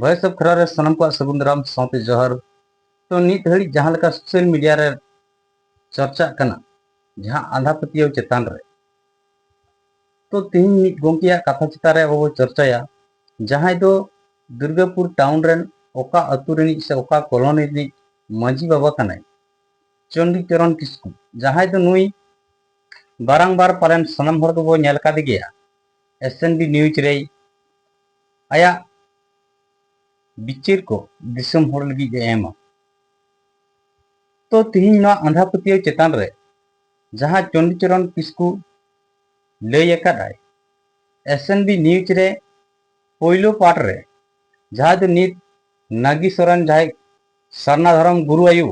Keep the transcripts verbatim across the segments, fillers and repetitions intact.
Voice of Kherwal ᱨᱮ ᱥᱟᱱᱟᱢ ᱠᱚᱣᱟᱜ ᱥᱟᱹᱜᱩᱱ ᱫᱟᱨᱟᱢ ᱥᱟᱶᱛᱮ ᱡᱚᱦᱟᱨ᱾ ᱛᱚ, ᱱᱤᱛ ᱜᱷᱟᱹᱲᱤᱡ ᱡᱟᱦᱟᱸ ᱞᱮᱠᱟ ᱥᱳᱥᱟᱞ ᱢᱤᱰᱤᱭᱟ ᱨᱮ ᱪᱚᱨᱪᱟᱜ ᱠᱟᱱᱟ, ᱡᱟᱦᱟᱸ ᱟᱸᱫᱷᱟ ᱯᱟᱹᱛᱭᱟᱹᱣ ᱪᱮᱛᱟᱱ ᱨᱮ, ᱛᱚ, ᱛᱮᱦᱮᱧ ᱢᱤᱫ ᱜᱚᱢᱠᱮᱭᱟᱜ ᱠᱟᱛᱷᱟ ᱪᱮᱛᱟᱱ ᱨᱮ ᱟᱵᱚ ᱵᱚ ᱪᱚᱨᱪᱟᱭᱟ, ᱡᱟᱦᱟᱸᱭ ᱫᱚ ᱫᱩᱨᱜᱟᱯᱩᱨ ᱴᱟᱣᱩᱱ ᱨᱮᱱ ᱚᱠᱟ ᱟᱹᱛᱩ ᱨᱤᱱᱤᱡ ᱥᱮ ᱚᱠᱟ ᱠᱚᱞᱚᱱᱤ ᱨᱤᱱᱤᱡ ᱢᱟᱹᱡᱷᱤ ᱵᱟᱵᱟ ᱠᱟᱱᱟᱭ, ᱪᱚᱱᱰᱤ ᱪᱚᱨᱚᱱ ᱠᱤᱥᱠᱩ, ᱡᱟᱦᱟᱸᱭ ᱫᱚ ᱱᱩᱭ ᱵᱟᱨᱟᱝᱵᱟᱨ ᱯᱟᱞᱮᱱ ᱥᱟᱱᱟᱢ ᱦᱚᱲ ᱜᱮᱵᱚ ᱧᱮᱞ ᱟᱠᱟᱫᱮ ᱜᱮᱭᱟ, ᱮᱥ ᱮᱱ ᱵᱤ ᱱᱤᱭᱩᱡᱽ ᱨᱮ ᱟᱭᱟᱜ ᱵᱤᱪᱟᱹᱨ ᱠᱚ ᱫᱤᱥᱚᱢ ᱦᱚᱲ ᱞᱟᱹᱜᱤᱫ ᱮ ᱮᱢᱟ᱾ ᱛᱚ, ᱛᱮᱦᱮᱧ ᱱᱚᱣᱟ ᱟᱸᱫᱷᱟ ᱯᱟᱹᱛᱭᱟᱹᱣ ᱪᱮᱛᱟᱱ ᱨᱮ ᱡᱟᱦᱟᱸ ᱪᱚᱱᱰᱤᱪᱚᱨᱚᱱ ᱠᱤᱥᱠᱩ ᱞᱟᱹᱭ ᱟᱠᱟᱫᱟᱭ, ᱮᱥ ᱮᱱ ᱵᱤ ᱱᱤᱭᱩᱡᱽ ᱨᱮ ᱯᱳᱭᱞᱳ ᱯᱟᱴ ᱨᱮ, ᱡᱟᱦᱟᱸᱭ ᱫᱚ ᱱᱤᱛ ᱱᱟᱜᱤ ᱥᱚᱨᱮᱱ, ᱡᱟᱦᱟᱸᱭ ᱥᱟᱨᱱᱟ ᱫᱷᱚᱨᱚᱢ ᱜᱩᱨᱩ ᱟᱭᱳ,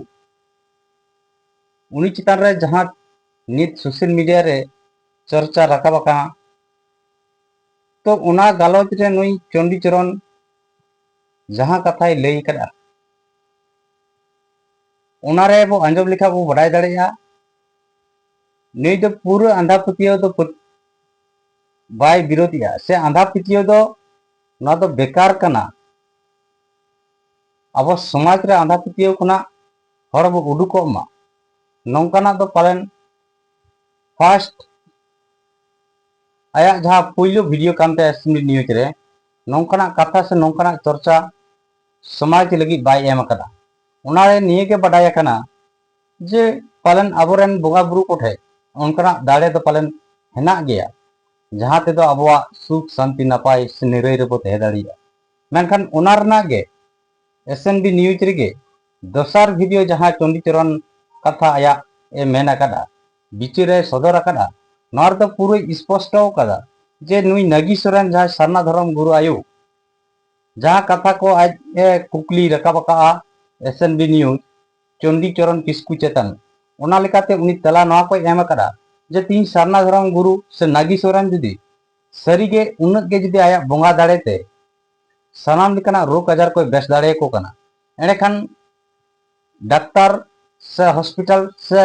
ᱩᱱᱤ ᱪᱮᱛᱟᱱ ᱨᱮ ᱡᱟᱦᱟᱸ ᱱᱤᱛ ᱥᱳᱥᱟᱞ ᱢᱤᱰᱤᱭᱟ ᱨᱮ ᱪᱚᱨᱪᱟ ᱨᱟᱠᱟᱵ ᱟᱠᱟᱱᱟ, ᱛᱚ, ᱚᱱᱟ ᱜᱟᱞᱚᱪ ᱨᱮ ᱱᱩᱭ ᱪᱚᱱᱰᱤᱪᱚᱨᱚᱱ ᱡᱟᱦᱟᱸ ᱠᱟᱛᱷᱟᱭ ᱞᱟᱹᱭ ᱟᱠᱟᱫᱼᱟ, ᱚᱱᱟ ᱨᱮ ᱵᱚ ᱟᱸᱡᱚᱢ ᱞᱮᱠᱷᱟᱱ ᱵᱚ ᱵᱟᱰᱟᱭ ᱫᱟᱲᱮᱭᱟᱜᱼᱟ, ᱱᱩᱭ ᱫᱚ ᱯᱩᱨᱟᱹ ᱟᱸᱫᱷᱟ ᱯᱟᱹᱛᱭᱟᱹᱣ ᱫᱚ ᱯᱟᱹᱛ-, ᱵᱟᱭ ᱵᱤᱨᱳᱫᱷᱮᱜᱼᱟ, ᱥᱮ ᱟᱸᱫᱷᱟ ᱯᱟᱹᱛᱭᱟᱹᱣ ᱫᱚ ᱱᱚᱣᱟ ᱫᱚ ᱵᱮᱠᱟᱨ ᱠᱟᱱᱟ᱾ ᱟᱵᱚ ᱥᱚᱢᱟᱡᱽ ᱨᱮ ᱟᱸᱫᱷᱟ ᱯᱟᱹᱛᱭᱟᱹᱣ ᱠᱷᱚᱱᱟᱜ ᱦᱚᱲ ᱵᱚ ᱩᱰᱩᱠᱚᱜ ᱢᱟ, ᱱᱚᱝᱠᱟᱱᱟᱜ ᱫᱚ ᱯᱟᱞᱮᱱ ᱯᱷᱟᱥᱴ ᱟᱭᱟᱜ ᱡᱟᱦᱟᱸ ᱯᱩᱭᱞᱩ ᱵᱷᱤᱰᱤᱭᱳ ᱠᱟᱱ ᱛᱟᱭᱟ ᱮᱥ ᱮᱱ ᱵᱤ ᱱᱤᱭᱩᱡᱽ ᱨᱮ, ᱱᱚᱝᱠᱟᱱᱟᱜ ᱠᱟᱛᱷᱟ ᱥᱮ ᱱᱚᱝᱠᱟᱱᱟᱜ ᱪᱚᱨᱪᱟ ᱥᱚᱢᱟᱡᱽ ᱞᱟᱹᱜᱤᱫ ᱵᱟᱭ ᱮᱢ ᱟᱠᱟᱫᱟ᱾ ᱚᱱᱟᱨᱮ ᱱᱤᱭᱟᱹ ᱜᱮ ᱵᱟᱰᱟᱭ ᱟᱠᱟᱱᱟ ᱡᱮ ᱯᱟᱞᱮᱱ ᱟᱵᱚᱨᱮᱱ ᱵᱚᱸᱜᱟ ᱵᱩᱨᱩ ᱠᱚᱴᱷᱮᱱ ᱚᱱᱠᱟᱱᱟᱜ ᱫᱟᱲᱮ ᱫᱚ ᱯᱟᱞᱮᱱ ᱦᱮᱱᱟᱜ ᱜᱮᱭᱟ, ᱡᱟᱦᱟᱸ ᱛᱮᱫᱚ ᱟᱵᱚᱣᱟᱜ ᱥᱩᱠ ᱥᱟᱱᱛᱤ ᱱᱟᱯᱟᱭ ᱥᱮ ᱱᱤᱨᱟᱹᱭ ᱨᱮᱵᱚ ᱛᱟᱦᱮᱸ ᱫᱟᱲᱮᱭᱟᱜᱼᱟ᱾ ᱢᱮᱱᱠᱷᱟᱱ ᱚᱱᱟ ᱨᱮᱱᱟᱜ ᱜᱮ ᱮᱥ ᱮᱱ ᱵᱤ ᱱᱤᱭᱩᱡᱽ ᱨᱮᱜᱮ ᱫᱚᱥᱟᱨ ᱵᱷᱤᱰᱤᱭᱳ ᱡᱟᱦᱟᱸ ᱪᱚᱱᱰᱤᱪᱚᱨᱚᱱ ᱠᱟᱛᱷᱟ ᱟᱭᱟᱜ ᱮ ᱢᱮᱱ ᱟᱠᱟᱫᱟ, ᱵᱤᱪᱟᱹᱨ ᱮ ᱥᱚᱫᱚᱨ ᱟᱠᱟᱫᱟ, ᱱᱚᱣᱟ ᱨᱮᱫᱚ ᱯᱩᱨᱟᱹᱭ ᱥᱯᱚᱥᱴᱚ ᱟᱠᱟᱫᱟ ᱡᱮ ᱱᱩᱭ ᱱᱟᱜᱤ ᱥᱚᱨᱮᱱ, ᱡᱟᱦᱟᱸᱭ ᱥᱟᱨᱱᱟ ᱫᱷᱚᱨᱚᱢ ᱜᱩᱨᱩ ᱟᱭᱳ, ᱡᱟᱦᱟᱸ ᱠᱟᱛᱷᱟ ᱠᱚ ᱟᱡ ᱮ ᱠᱩᱠᱞᱤ ᱨᱟᱠᱟᱵ ᱟᱠᱟᱫᱼᱟ ᱮᱥ ᱮᱱ ᱵᱤ ᱱᱤᱭᱩᱡᱽ ᱪᱚᱱᱰᱤ ᱪᱚᱨᱚᱱ ᱠᱤᱥᱠᱩ ᱪᱮᱛᱟᱱ, ᱚᱱᱟ ᱞᱮᱠᱟᱛᱮ ᱩᱱᱤ ᱛᱮᱞᱟ ᱱᱚᱣᱟ ᱠᱚᱭ ᱮᱢ ᱟᱠᱟᱫᱟ ᱡᱮ ᱛᱤᱦᱤᱧ ᱥᱟᱨᱱᱟ ᱫᱷᱚᱨᱚᱢ ᱜᱩᱨᱩ ᱥᱮ ᱱᱟᱜᱤ ᱥᱚᱨᱮᱱ ᱡᱩᱫᱤ ᱥᱟᱹᱨᱤᱜᱮ ᱩᱱᱟᱹᱜ ᱜᱮ ᱡᱩᱫᱤ ᱟᱭᱟᱜ ᱵᱚᱸᱜᱟ ᱫᱟᱲᱮ ᱛᱮ ᱥᱟᱱᱟᱢ ᱞᱮᱠᱟᱱᱟᱜ ᱨᱳᱜᱽ ᱟᱡᱟᱨ ᱠᱚᱭ ᱵᱮᱥ ᱫᱟᱲᱮᱭᱟᱠᱚ ᱠᱟᱱᱟ, ᱮᱸᱰᱮᱠᱷᱟᱱ ᱰᱟᱠᱛᱟᱨ ᱥᱮ ᱦᱚᱥᱯᱤᱴᱟᱞ ᱥᱮ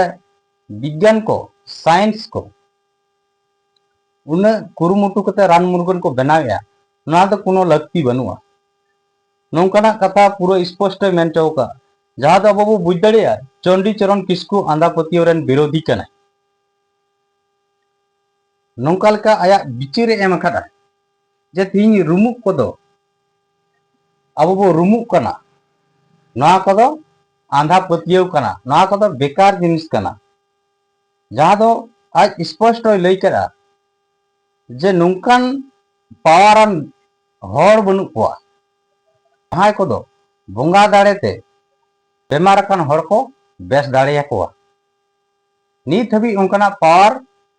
ᱵᱤᱜᱽᱜᱟᱱ ᱠᱚ, ᱥᱟᱭᱮᱱᱥ ᱠᱚ ᱩᱱᱟᱹᱜ ᱠᱩᱨᱩᱢᱩᱴᱩ ᱠᱟᱛᱮ ᱨᱟᱱ ᱢᱩᱨᱜᱟᱹᱱ ᱠᱚ ᱵᱮᱱᱟᱣᱮᱫᱼᱟ, ᱱᱚᱣᱟ ᱫᱚ ᱠᱳᱱᱳ ᱞᱟᱹᱠᱛᱤ ᱵᱟᱹᱱᱩᱜᱼᱟ᱾ ᱱᱚᱝᱠᱟᱱᱟᱜ ᱠᱟᱛᱷᱟ ᱯᱩᱨᱟᱹ ᱥᱯᱚᱥᱴᱚᱭ ᱢᱮᱱ ᱦᱚᱪᱚ ᱟᱠᱟᱫᱼᱟ, ᱡᱟᱦᱟᱸ ᱫᱚ ᱟᱵᱚ ᱵᱚ ᱵᱩᱡᱽ ᱫᱟᱲᱮᱭᱟᱜᱼᱟ ᱪᱚᱱᱰᱤ ᱪᱚᱨᱚᱱ ᱠᱤᱥᱠᱩ ᱟᱸᱫᱷᱟ ᱯᱟᱹᱛᱭᱟᱹᱣ ᱨᱮᱱ ᱵᱤᱨᱳᱫᱷᱤ ᱠᱟᱱᱟᱭ᱾ ᱱᱚᱝᱠᱟ ᱞᱮᱠᱟ ᱟᱭᱟᱜ ᱵᱤᱪᱟᱹᱨᱮ ᱮᱢ ᱟᱠᱟᱫᱟ ᱡᱮ ᱛᱤᱦᱤᱧ ᱨᱩᱢᱩᱜ ᱠᱚᱫᱚ ᱟᱵᱚ ᱵᱚ ᱨᱩᱢᱩᱜ ᱠᱟᱱᱟ, ᱱᱚᱣᱟ ᱠᱚᱫᱚ ᱟᱸᱫᱷᱟ ᱯᱟᱹᱛᱭᱟᱹᱣ ᱠᱟᱱᱟ, ᱱᱚᱣᱟ ᱠᱚᱫᱚ ᱵᱮᱠᱟᱨ ᱡᱤᱱᱤᱥ ᱠᱟᱱᱟ᱾ ᱡᱟᱦᱟᱸ ᱫᱚ ᱟᱡ ᱥᱯᱚᱥᱴᱚᱭ ᱞᱟᱹᱭ ᱠᱮᱫᱟ ᱡᱮ ᱱᱚᱝᱠᱟᱱ ᱯᱟᱣᱟᱨᱟᱱ ᱦᱚᱲ ᱵᱟᱹᱱᱩᱜ ᱠᱚᱣᱟ, ᱡᱟᱦᱟᱸᱭ ᱠᱚᱫᱚ ᱵᱚᱸᱜᱟ ᱫᱟᱲᱮᱛᱮ ᱵᱮᱢᱟᱨ ᱟᱠᱟᱱ ᱦᱚᱲ ᱠᱚ ᱵᱮᱥ ᱫᱟᱲᱮᱭᱟᱠᱚᱣᱟ᱾ ᱱᱤᱛ ᱦᱟᱹᱵᱤᱡ ᱚᱱᱠᱟᱱᱟᱜ ᱯᱟᱣᱟᱨ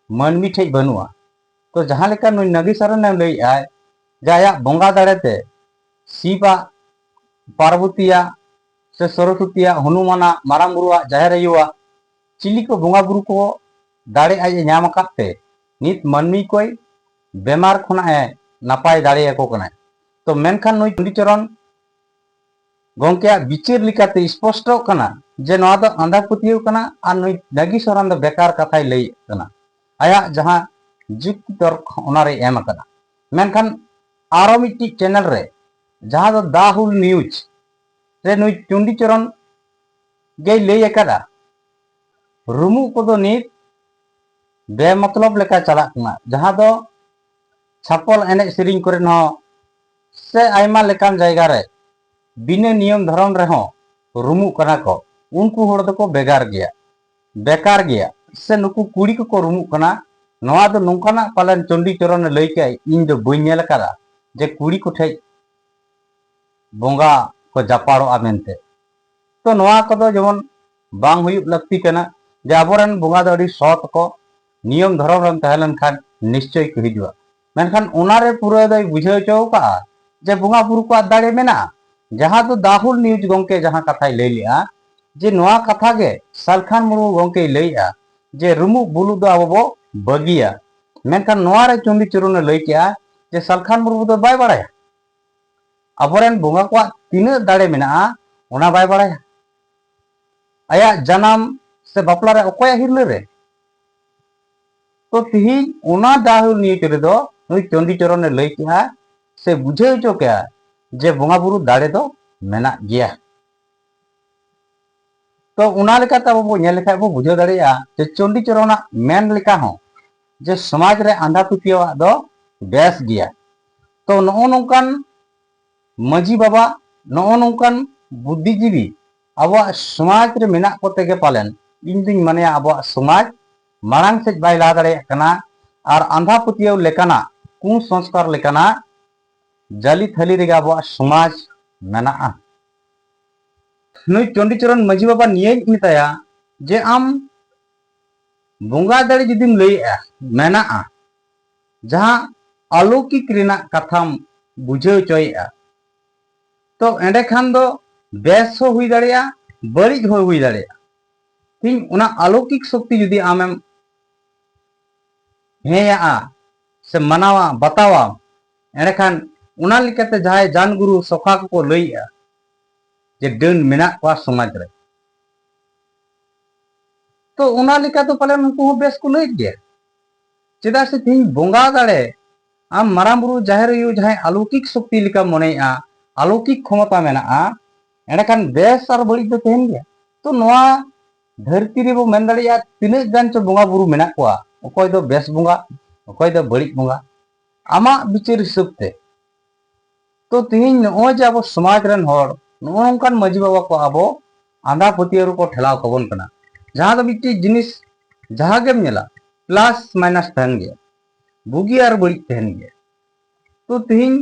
ᱢᱟᱹᱱᱢᱤ ᱴᱷᱮᱡ ᱵᱟᱹᱱᱩᱜᱼᱟ᱾ ᱛᱚ ᱡᱟᱦᱟᱸ ᱞᱮᱠᱟ ᱱᱩᱭ ᱱᱟᱜᱤ ᱥᱚᱨᱮᱱᱮ ᱞᱟᱹᱭᱮᱫᱼᱟᱭ ᱡᱮ ᱟᱭᱟᱜ ᱵᱚᱸᱜᱟ ᱫᱟᱲᱮᱛᱮ ᱥᱤᱵᱟᱜ, ᱯᱟᱨᱵᱚᱛᱤᱭᱟᱜ, ᱥᱮ ᱥᱚᱨᱚᱥᱚᱛᱤᱭᱟᱜ, ᱦᱚᱱᱩᱢᱟᱱᱟᱜ, ᱢᱟᱨᱟᱝ ᱵᱩᱨᱩᱣᱟᱜ, ᱡᱟᱦᱮᱨ ᱟᱭᱳᱣᱟᱜ, ᱪᱤᱞᱤ ᱠᱚ ᱵᱚᱸᱜᱟ ᱵᱩᱨᱩ ᱠᱚ ᱫᱟᱲᱮ ᱟᱡ ᱮ ᱧᱟᱢ ᱟᱠᱟᱫ ᱛᱮ ᱱᱤᱛ ᱢᱟᱹᱱᱢᱤ ᱠᱚᱭ ᱵᱮᱢᱟᱨ ᱠᱷᱚᱱᱟᱜ ᱮ ᱱᱟᱯᱟᱭ ᱫᱟᱲᱮᱭᱟᱠᱚ ᱠᱟᱱᱟᱭ᱾ ᱛᱚ ᱢᱮᱱᱠᱷᱟᱱ ᱱᱩᱭ ᱪᱚᱱᱰᱤᱪᱚᱨᱚᱱ ᱜᱚᱢᱠᱮᱭᱟᱜ ᱵᱤᱪᱟᱹᱨ ᱞᱮᱠᱟᱛᱮ ᱥᱯᱚᱥᱴᱚᱜ ᱠᱟᱱᱟ ᱡᱮ ᱱᱚᱣᱟ ᱫᱚ ᱟᱸᱫᱷᱟ ᱯᱟᱹᱛᱭᱟᱹᱣ ᱠᱟᱱᱟ ᱟᱨ ᱱᱩᱭ ᱱᱟᱜᱤ ᱥᱚᱨᱮᱱ ᱫᱚ ᱵᱮᱠᱟᱨ ᱠᱟᱛᱷᱟᱭ ᱞᱟᱹᱭᱮᱫ ᱠᱟᱱᱟ᱾ ᱟᱭᱟᱜ ᱡᱟᱦᱟᱸ ᱡᱩᱠᱛᱤ ᱛᱚᱨᱠ ᱚᱱᱟᱨᱮᱭ ᱮᱢ ᱟᱠᱟᱫᱟ᱾ ᱢᱮᱱᱠᱷᱟᱱ ᱟᱨᱚ ᱢᱤᱫᱴᱤᱡ ᱪᱮᱱᱮᱞ ᱨᱮ ᱡᱟᱦᱟᱸ ᱫᱚ ᱫᱟ ᱦᱩᱞ ᱱᱤᱭᱩᱡᱽ ᱨᱮ ᱱᱩᱭ ᱪᱚᱱᱰᱤᱪᱚᱨᱚᱱ ᱜᱮᱭ ᱞᱟᱹᱭ ᱟᱠᱟᱫᱟ, ᱨᱩᱢᱩᱜ ᱠᱚᱫᱚ ᱱᱤᱛ ᱵᱮᱢᱚᱛᱞᱚᱵ ᱞᱮᱠᱟ ᱪᱟᱞᱟᱜ ᱠᱟᱱᱟ, ᱡᱟᱦᱟᱸ ᱫᱚ ᱪᱷᱟᱯᱚᱞ ᱮᱱᱮᱡ ᱥᱮᱨᱮᱧ ᱠᱚᱨᱮ ᱦᱚᱸ ᱥᱮ ᱟᱭᱢᱟ ᱞᱮᱠᱟᱱ ᱡᱟᱭᱜᱟ ᱨᱮ ᱵᱤᱱᱟᱹ ᱱᱤᱭᱚᱢ ᱫᱷᱚᱨᱚᱢ ᱨᱮᱦᱚᱸ ᱨᱩᱢᱩᱜ ᱠᱟᱱᱟ ᱠᱚ᱾ ᱩᱱᱠᱩ ᱦᱚᱲ ᱫᱚᱠᱚ ᱵᱮᱜᱟᱨ ᱜᱮᱭᱟ, ᱵᱮᱠᱟᱨ ᱜᱮᱭᱟ, ᱥᱮ ᱱᱩᱠᱩ ᱠᱩᱲᱤ ᱠᱚᱠᱚ ᱨᱩᱢᱩᱜ ᱠᱟᱱᱟ᱾ ᱱᱚᱣᱟ ᱫᱚ ᱱᱚᱝᱠᱟᱱᱟᱜ ᱯᱟᱞᱮᱱ ᱪᱚᱱᱰᱤᱪᱚᱨᱚᱱᱮ ᱞᱟᱹᱭ ᱠᱮᱫ, ᱤᱧ ᱫᱚ ᱵᱟᱹᱧ ᱧᱮᱞ ᱟᱠᱟᱫᱟ ᱡᱮ ᱠᱩᱲᱤ ᱠᱚᱴᱷᱮᱡ ᱵᱚᱸᱜᱟ ᱠᱚ ᱡᱟᱯᱟᱲᱚᱜᱼᱟ ᱢᱮᱱᱛᱮ᱾ ᱛᱚ ᱱᱚᱣᱟ ᱠᱚᱫᱚ ᱡᱮᱢᱚᱱ ᱵᱟᱝ ᱦᱩᱭᱩᱜ ᱞᱟᱹᱠᱛᱤ ᱠᱟᱱᱟ, ᱡᱮ ᱟᱵᱚᱨᱮᱱ ᱵᱚᱸᱜᱟ ᱫᱚ ᱟᱹᱰᱤ ᱥᱚᱛ ᱠᱚ, ᱱᱤᱭᱚᱢ ᱫᱷᱚᱨᱚᱢ ᱨᱮᱢ ᱛᱟᱦᱮᱸ ᱞᱮᱱᱠᱷᱟᱱ ᱱᱤᱥᱪᱚᱭ ᱠᱚ ᱦᱤᱡᱩᱜᱼᱟ᱾ ᱢᱮᱱᱠᱷᱟᱱ ᱚᱱᱟᱨᱮ ᱯᱩᱨᱟᱹ ᱫᱚᱭ ᱵᱩᱡᱷᱟᱹᱣ ᱦᱚᱪᱚ ᱟᱠᱟᱫᱼᱟ ᱡᱮ ᱵᱚᱸᱜᱟ ᱵᱩᱨᱩ ᱠᱚᱣᱟᱜ ᱫᱟᱲᱮ ᱢᱮᱱᱟᱜᱼᱟ, ᱡᱟᱦᱟᱸ ᱫᱚ ᱫᱟ ᱦᱩᱞ ᱱᱤᱭᱩᱡᱽ ᱜᱚᱢᱠᱮ ᱡᱟᱦᱟᱸ ᱠᱟᱛᱷᱟᱭ ᱞᱟᱹᱭ ᱞᱮᱜᱼᱟ, ᱡᱮ ᱱᱚᱣᱟ ᱠᱟᱛᱷᱟ ᱜᱮ ᱥᱟᱞᱠᱷᱟᱱ ᱢᱩᱨᱢᱩ ᱜᱚᱢᱠᱮᱭ ᱞᱟᱹᱭᱮᱜᱼᱟ ᱡᱮ ᱨᱩᱢᱩᱜ ᱵᱩᱞᱩᱜ ᱫᱚ ᱟᱵᱚ ᱵᱚ ᱵᱟᱹᱜᱤᱭᱟ᱾ ᱢᱮᱱᱠᱷᱟᱱ ᱱᱚᱣᱟ ᱨᱮ ᱪᱚᱱᱰᱤ ᱪᱚᱨᱚᱱᱮ ᱞᱟᱹᱭ ᱠᱮᱜᱼᱟ ᱡᱮ ᱥᱟᱞᱠᱷᱟᱱ ᱢᱩᱨᱢᱩ ᱫᱚ ᱵᱟᱭ ᱵᱟᱲᱟᱭᱟ ᱟᱵᱚᱨᱮᱱ ᱵᱚᱸᱜᱟ ᱠᱚᱣᱟᱜ ᱛᱤᱱᱟᱹᱜ ᱫᱟᱲᱮ ᱢᱮᱱᱟᱜᱼᱟ, ᱚᱱᱟ ᱵᱟᱭ ᱵᱟᱲᱟᱭᱟ᱾ ᱟᱭᱟᱜ ᱡᱟᱱᱟᱢ ᱥᱮ ᱵᱟᱯᱞᱟ ᱨᱮ ᱚᱠᱚᱭᱟᱜ ᱦᱤᱨᱞᱟᱹ ᱨᱮ? ᱛᱚ ᱛᱤᱦᱤᱧ ᱚᱱᱟ ᱫᱟ ᱦᱩᱞ ᱱᱤᱭᱩᱡᱽ ᱨᱮᱫᱚ ᱱᱩᱭ ᱪᱚᱱᱰᱤ ᱪᱚᱨᱚᱱᱮ ᱞᱟᱹᱭ ᱠᱮᱜᱼᱟ ᱥᱮ ᱵᱩᱡᱷᱟᱹᱣ ᱦᱚᱪᱚ ᱠᱮᱜᱼᱟ ᱡᱮ ᱵᱚᱸᱜᱟ ᱵᱩᱨᱩ ᱫᱟᱲᱮ ᱫᱚ ᱢᱮᱱᱟᱜ ᱜᱮᱭᱟ᱾ ᱛᱚ ᱚᱱᱟ ᱞᱮᱠᱟᱛᱮ ᱟᱵᱚ ᱵᱚ ᱧᱮᱞ ᱞᱮᱠᱷᱟᱡ ᱵᱚ ᱵᱩᱡᱷᱟᱹᱣ ᱫᱟᱲᱮᱭᱟᱜᱼᱟ ᱡᱮ ᱪᱚᱱᱰᱤ ᱪᱚᱨᱚᱱᱟᱜ ᱢᱮᱱ ᱞᱮᱠᱟ ᱦᱚᱸ ᱡᱮ ᱥᱚᱢᱟᱡᱽ ᱨᱮ ᱟᱸᱫᱷᱟ ᱯᱟᱹᱛᱭᱟᱹᱣᱟᱜ ᱫᱚ ᱵᱮᱥ ᱜᱮᱭᱟ᱾ ᱛᱚ ᱱᱚᱜᱼᱚ ᱱᱚᱝᱠᱟᱱ ᱢᱟᱹᱡᱷᱤ ᱵᱟᱵᱟ, ᱱᱚᱜᱼᱚ ᱱᱚᱝᱠᱟᱱ ᱵᱩᱫᱽᱫᱷᱤᱡᱤᱵᱤ ᱟᱵᱚᱣᱟᱜ ᱥᱚᱢᱟᱡᱽ ᱨᱮ ᱢᱮᱱᱟᱜ ᱠᱚᱛᱮ ᱜᱮ ᱯᱟᱞᱮᱱ ᱤᱧ ᱫᱩᱧ ᱢᱚᱱᱮᱭᱟ ᱟᱵᱚᱣᱟᱜ ᱥᱚᱢᱟᱡᱽ ᱢᱟᱲᱟᱝ ᱥᱮᱫ ᱵᱟᱭ ᱞᱟᱦᱟ ᱫᱟᱲᱮᱭᱟᱜ ᱠᱟᱱᱟ᱾ ᱟᱨ ᱟᱸᱫᱷᱟ ᱯᱟᱹᱛᱭᱟᱹᱣ ᱞᱮᱠᱟᱱᱟᱜ, ᱠᱩᱥᱚᱝᱥᱠᱟᱨ ᱞᱮᱠᱟᱱᱟᱜ ᱡᱟᱹᱞᱤ ᱛᱷᱟᱹᱞᱤ ᱨᱮᱜᱮ ᱟᱵᱚᱣᱟᱜ ᱥᱚᱢᱟᱡᱽ ᱢᱮᱱᱟᱜᱼᱟ᱾ ᱱᱩᱭ ᱪᱚᱱᱰᱤᱪᱚᱨᱚᱱ ᱢᱟᱹᱡᱷᱤ ᱵᱟᱵᱟ ᱱᱤᱭᱟᱹᱧ ᱢᱮᱛᱟᱭᱟ ᱡᱮ ᱟᱢ ᱵᱚᱸᱜᱟ ᱫᱟᱲᱮ ᱡᱩᱫᱤᱢ ᱞᱟᱹᱭᱮᱜᱼᱟ, ᱢᱮᱱᱟᱜᱼᱟ, ᱡᱟᱦᱟᱸ ᱟᱞᱚᱠᱤᱠ ᱨᱮᱱᱟᱜ ᱠᱟᱛᱷᱟᱢ ᱵᱩᱡᱷᱟᱹᱣ ᱦᱚᱪᱚᱭᱮᱜᱼᱟ, ᱛᱚ ᱮᱸᱰᱮᱠᱷᱟᱱ ᱫᱚ ᱵᱮᱥ ᱦᱚᱸ ᱦᱩᱭ ᱫᱟᱲᱮᱭᱟᱜᱼᱟ, ᱵᱟᱹᱲᱤᱡ ᱦᱚᱸ ᱦᱩᱭ ᱫᱟᱲᱮᱭᱟᱜᱼᱟ᱾ ᱛᱤᱦᱤᱧ ᱚᱱᱟ ᱟᱞᱚᱠᱤᱠ ᱥᱚᱠᱛᱤ ᱡᱩᱫᱤ ᱟᱢᱮᱢ ᱦᱮᱸᱭᱟᱜᱼᱟ ᱥᱮ ᱢᱟᱱᱟᱣᱟ, ᱵᱟᱛᱟᱣᱟ, ᱮᱸᱰᱮᱠᱷᱟᱱ ᱚᱱᱟ ᱞᱮᱠᱟᱛᱮ ᱡᱟᱦᱟᱸᱭ ᱡᱟᱱ ᱜᱩᱨᱩ ᱥᱚᱠᱷᱟ ᱠᱚᱠᱚ ᱞᱟᱹᱭᱮᱜᱼᱟ ᱡᱮ ᱰᱟᱹᱱ ᱢᱮᱱᱟᱜ ᱠᱚᱣᱟ ᱥᱚᱢᱟᱡᱽ ᱨᱮ, ᱛᱚ ᱚᱱᱟ ᱞᱮᱠᱟ ᱫᱚ ᱯᱟᱞᱮᱱ ᱩᱱᱠᱩ ᱦᱚᱸ ᱵᱮᱥ ᱠᱚ ᱞᱟᱹᱭᱮᱫ ᱜᱮᱭᱟ᱾ ᱪᱮᱫᱟᱜ ᱥᱮ ᱛᱮᱦᱮᱧ ᱵᱚᱸᱜᱟ ᱫᱟᱲᱮ, ᱟᱢ ᱢᱟᱨᱟᱝ ᱵᱩᱨᱩ ᱡᱟᱦᱮᱨ ᱟᱭᱳ ᱡᱟᱦᱟᱸᱭ ᱟᱞᱚᱠᱤᱠ ᱥᱚᱠᱛᱤ ᱞᱮᱠᱟᱢ ᱢᱚᱱᱮᱭᱮᱜᱼᱟ, ᱟᱞᱚᱠᱤᱠ ᱠᱷᱚᱢᱚᱛᱟ ᱢᱮᱱᱟᱜᱼᱟ, ᱮᱸᱰᱮᱠᱷᱟᱱ ᱵᱮᱥ ᱟᱨ ᱵᱟᱹᱲᱤᱡ ᱫᱚ ᱛᱟᱦᱮᱱ ᱜᱮᱭᱟ᱾ ᱛᱚ ᱱᱚᱣᱟ ᱫᱷᱟᱹᱨᱛᱤ ᱨᱮᱵᱚ ᱢᱮᱱ ᱫᱟᱲᱮᱭᱟᱜᱼᱟ ᱛᱤᱱᱟᱹᱜ ᱜᱟᱱ ᱪᱚ ᱵᱚᱸᱜᱟ ᱵᱩᱨᱩ ᱢᱮᱱᱟᱜ ᱠᱚᱣᱟ, ᱚᱠᱚᱭ ᱫᱚ ᱵᱮᱥ ᱵᱚᱸᱜᱟ, ᱚᱠᱚᱭ ᱫᱚ ᱵᱟᱹᱲᱤᱡ ᱵᱚᱸᱜᱟ, ᱟᱢᱟᱜ ᱵᱤᱪᱟᱹᱨ ᱦᱤᱥᱟᱹᱵ ᱛᱮ᱾ ᱛᱚ ᱛᱤᱦᱤᱧ ᱱᱚᱜᱼᱚᱭ ᱡᱮ ᱟᱵᱚ ᱥᱚᱢᱟᱡᱽ ᱨᱮᱱ ᱦᱚᱲ ᱱᱚᱜᱼᱚ ᱱᱚᱝᱠᱟᱱ ᱢᱟᱹᱡᱷᱤ ᱵᱟᱵᱟ ᱠᱚ ᱟᱵᱚ ᱟᱸᱫᱷᱟ ᱯᱟᱹᱛᱭᱟᱹᱣ ᱨᱮᱠᱚ ᱴᱷᱮᱞᱟᱣ ᱠᱟᱵᱚᱱ ᱠᱟᱱᱟ, ᱡᱟᱦᱟᱸ ᱫᱚ ᱢᱤᱫᱴᱤᱡ ᱡᱤᱱᱤᱥ ᱡᱟᱦᱟᱸ ᱜᱮᱢ ᱧᱮᱞᱟ plus minus ᱛᱟᱦᱮᱱ ᱜᱮᱭᱟ, ᱵᱩᱜᱤ ᱟᱨ ᱵᱟᱹᱲᱤᱡ ᱛᱟᱦᱮᱱ ᱜᱮᱭᱟ᱾ ᱛᱚ ᱛᱤᱦᱤᱧ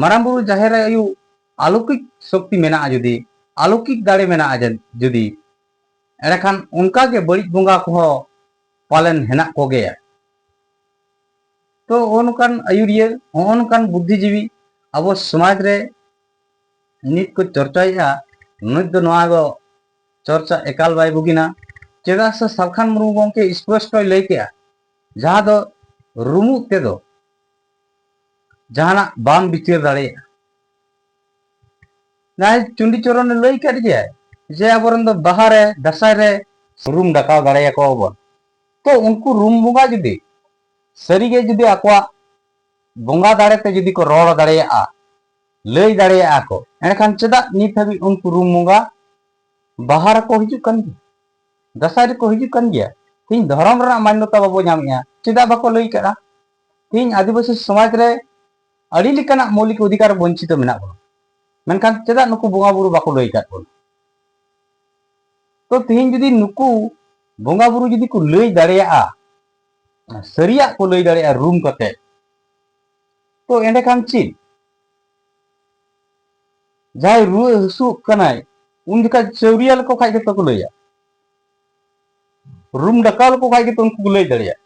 ᱢᱟᱨᱟᱝ ᱵᱩᱨᱩ ᱡᱟᱦᱮᱨ ᱟᱭᱳ ᱟᱞᱚᱠᱤᱠ ᱥᱚᱠᱛᱤ ᱢᱮᱱᱟᱜᱼᱟ ᱡᱩᱫᱤ, ᱟᱞᱚᱠᱤᱠ ᱫᱟᱲᱮ ᱢᱮᱱᱟᱜᱼᱟ ᱡᱮ-, ᱡᱩᱫᱤ, ᱮᱸᱰᱮᱠᱷᱟᱱ ᱚᱱᱠᱟᱜᱮ ᱵᱟᱹᱲᱤᱡ ᱵᱚᱸᱜᱟ ᱠᱚᱦᱚᱸ ᱯᱟᱞᱮᱱ ᱦᱮᱱᱟᱜ ᱠᱚᱜᱮᱭᱟ᱾ ᱛᱚ ᱱᱚᱜᱼᱚ ᱱᱚᱝᱠᱟᱱ ᱟᱹᱭᱩᱨᱤᱭᱟᱹ, ᱱᱚᱜᱼᱚ ᱱᱚᱝᱠᱟᱱ ᱵᱩᱫᱽᱫᱷᱤᱡᱤᱵᱤ ᱟᱵᱚ ᱥᱚᱢᱟᱡᱽ ᱨᱮ ᱱᱤᱛ ᱠᱚ ᱪᱚᱨᱪᱟᱭᱮᱫᱼᱟ, ᱱᱤᱛ ᱫᱚ ᱱᱚᱣᱟ ᱫᱚ ᱪᱚᱨᱪᱟ ᱮᱠᱟᱞ ᱵᱟᱭ ᱵᱩᱜᱤᱱᱟ᱾ ᱪᱮᱫᱟᱜ ᱥᱮ ᱥᱟᱞᱠᱷᱟᱱ ᱢᱩᱨᱢᱩ ᱜᱚᱢᱠᱮ ᱥᱯᱚᱥᱴᱚᱭ ᱞᱟᱹᱭ ᱠᱮᱜᱼᱟ, ᱡᱟᱦᱟᱸ ᱫᱚ ᱨᱩᱢᱩᱜ ᱛᱮᱫᱚ ᱡᱟᱦᱟᱱᱟᱜ ᱵᱟᱢ ᱵᱤᱪᱟᱹᱨ ᱫᱟᱲᱮᱭᱟᱜᱼᱟ᱾ ᱡᱟᱦᱟᱸᱭ ᱪᱩᱱᱰᱤ ᱪᱚᱨᱚᱱᱮ ᱞᱟᱹᱭ ᱠᱟᱫ ᱜᱮᱭᱟᱭ ᱡᱮ ᱟᱵᱚᱨᱮᱱ ᱫᱚ ᱵᱟᱦᱟ ᱨᱮ, ᱫᱟᱸᱥᱟᱭ ᱨᱮ ᱨᱩᱢ ᱰᱟᱠᱟᱣ ᱫᱟᱲᱮᱭᱟᱠᱚᱣᱟ ᱵᱚᱱ᱾ ᱛᱚ ᱩᱱᱠᱩ ᱨᱩᱢ ᱵᱚᱸᱜᱟ ᱡᱩᱫᱤ ᱥᱟᱹᱨᱤᱜᱮ ᱡᱩᱫᱤ ᱟᱠᱚᱣᱟᱜ ᱵᱚᱸᱜᱟ ᱫᱟᱲᱮ ᱛᱮ ᱡᱩᱫᱤ ᱠᱚ ᱨᱚᱲ ᱫᱟᱲᱮᱭᱟᱜᱼᱟ, ᱞᱟᱹᱭ ᱫᱟᱲᱮᱭᱟᱜᱼᱟ ᱠᱚ, ᱮᱸᱰᱮᱠᱷᱟᱱ ᱪᱮᱫᱟᱜ ᱱᱤᱛ ᱦᱟᱹᱵᱤᱡ ᱩᱱᱠᱩ ᱨᱩᱢ ᱵᱚᱸᱜᱟ ᱵᱟᱦᱟ ᱨᱮᱠᱚ ᱦᱤᱡᱩᱜ ᱠᱟᱱ ᱜᱮᱭᱟ, ᱫᱟᱸᱥᱟᱭ ᱨᱮᱠᱚ ᱦᱤᱡᱩᱜ ᱠᱟᱱ ᱜᱮᱭᱟ? ᱛᱮᱦᱮᱧ ᱫᱷᱚᱨᱚᱢ ᱨᱮᱱᱟᱜ ᱢᱟᱱᱱᱚᱛᱟ ᱵᱟᱵᱚ ᱧᱟᱢᱮᱜᱼᱟ, ᱪᱮᱫᱟᱜ ᱵᱟᱠᱚ ᱞᱟᱹᱭ ᱠᱟᱜᱼᱟ? ᱛᱮᱦᱮᱧ ᱟᱹᱫᱤᱵᱟᱹᱥᱤ ᱥᱚᱢᱟᱡᱽ ᱨᱮ ᱟᱹᱰᱤ ᱞᱮᱠᱟᱱᱟᱜ ᱢᱳᱣᱞᱤᱠ ᱚᱫᱷᱤᱠᱟᱨ ᱵᱚᱧᱪᱤᱛᱚ ᱢᱮᱱᱟᱜ ᱵᱚᱱᱟ, ᱢᱮᱱᱠᱷᱟᱱ ᱪᱮᱫᱟᱜ ᱱᱩᱠᱩ ᱵᱚᱸᱜᱟ ᱵᱩᱨᱩ ᱵᱟᱠᱚ ᱞᱟᱹᱭ ᱟᱠᱟᱫ ᱵᱚᱱᱟ? ᱛᱚ ᱛᱮᱦᱮᱧ ᱡᱩᱫᱤ ᱱᱩᱠᱩ ᱵᱚᱸᱜᱟ ᱵᱩᱨᱩ ᱡᱩᱫᱤ ᱠᱚ ᱞᱟᱹᱭ ᱫᱟᱲᱮᱭᱟᱜᱼᱟ, ᱥᱟᱹᱨᱤᱭᱟᱜ ᱠᱚ ᱞᱟᱹᱭ ᱫᱟᱲᱮᱭᱟᱜᱼᱟ ᱨᱩᱢ ᱠᱟᱛᱮ, ᱛᱚ ᱮᱸᱰᱮᱠᱷᱟᱱ ᱪᱮᱫ? ᱡᱟᱦᱟᱸᱭ ᱨᱩᱣᱟᱹ ᱦᱟᱹᱥᱩᱜ ᱠᱟᱱᱟᱭ, ᱩᱱ ᱡᱚᱠᱷᱟᱡ ᱪᱟᱹᱣᱨᱤᱭᱟ ᱞᱮᱠᱚ ᱠᱷᱟᱡ ᱜᱮᱛᱚ ᱠᱚ ᱞᱟᱹᱭᱟ, ᱨᱩᱢ ᱰᱟᱠᱟᱣ ᱞᱮᱠᱚ ᱠᱷᱟᱡ ᱜᱮᱛᱚ ᱩᱱᱠᱩ ᱠᱚ ᱞᱟᱹᱭ ᱫᱟᱲᱮᱭᱟᱜᱼᱟ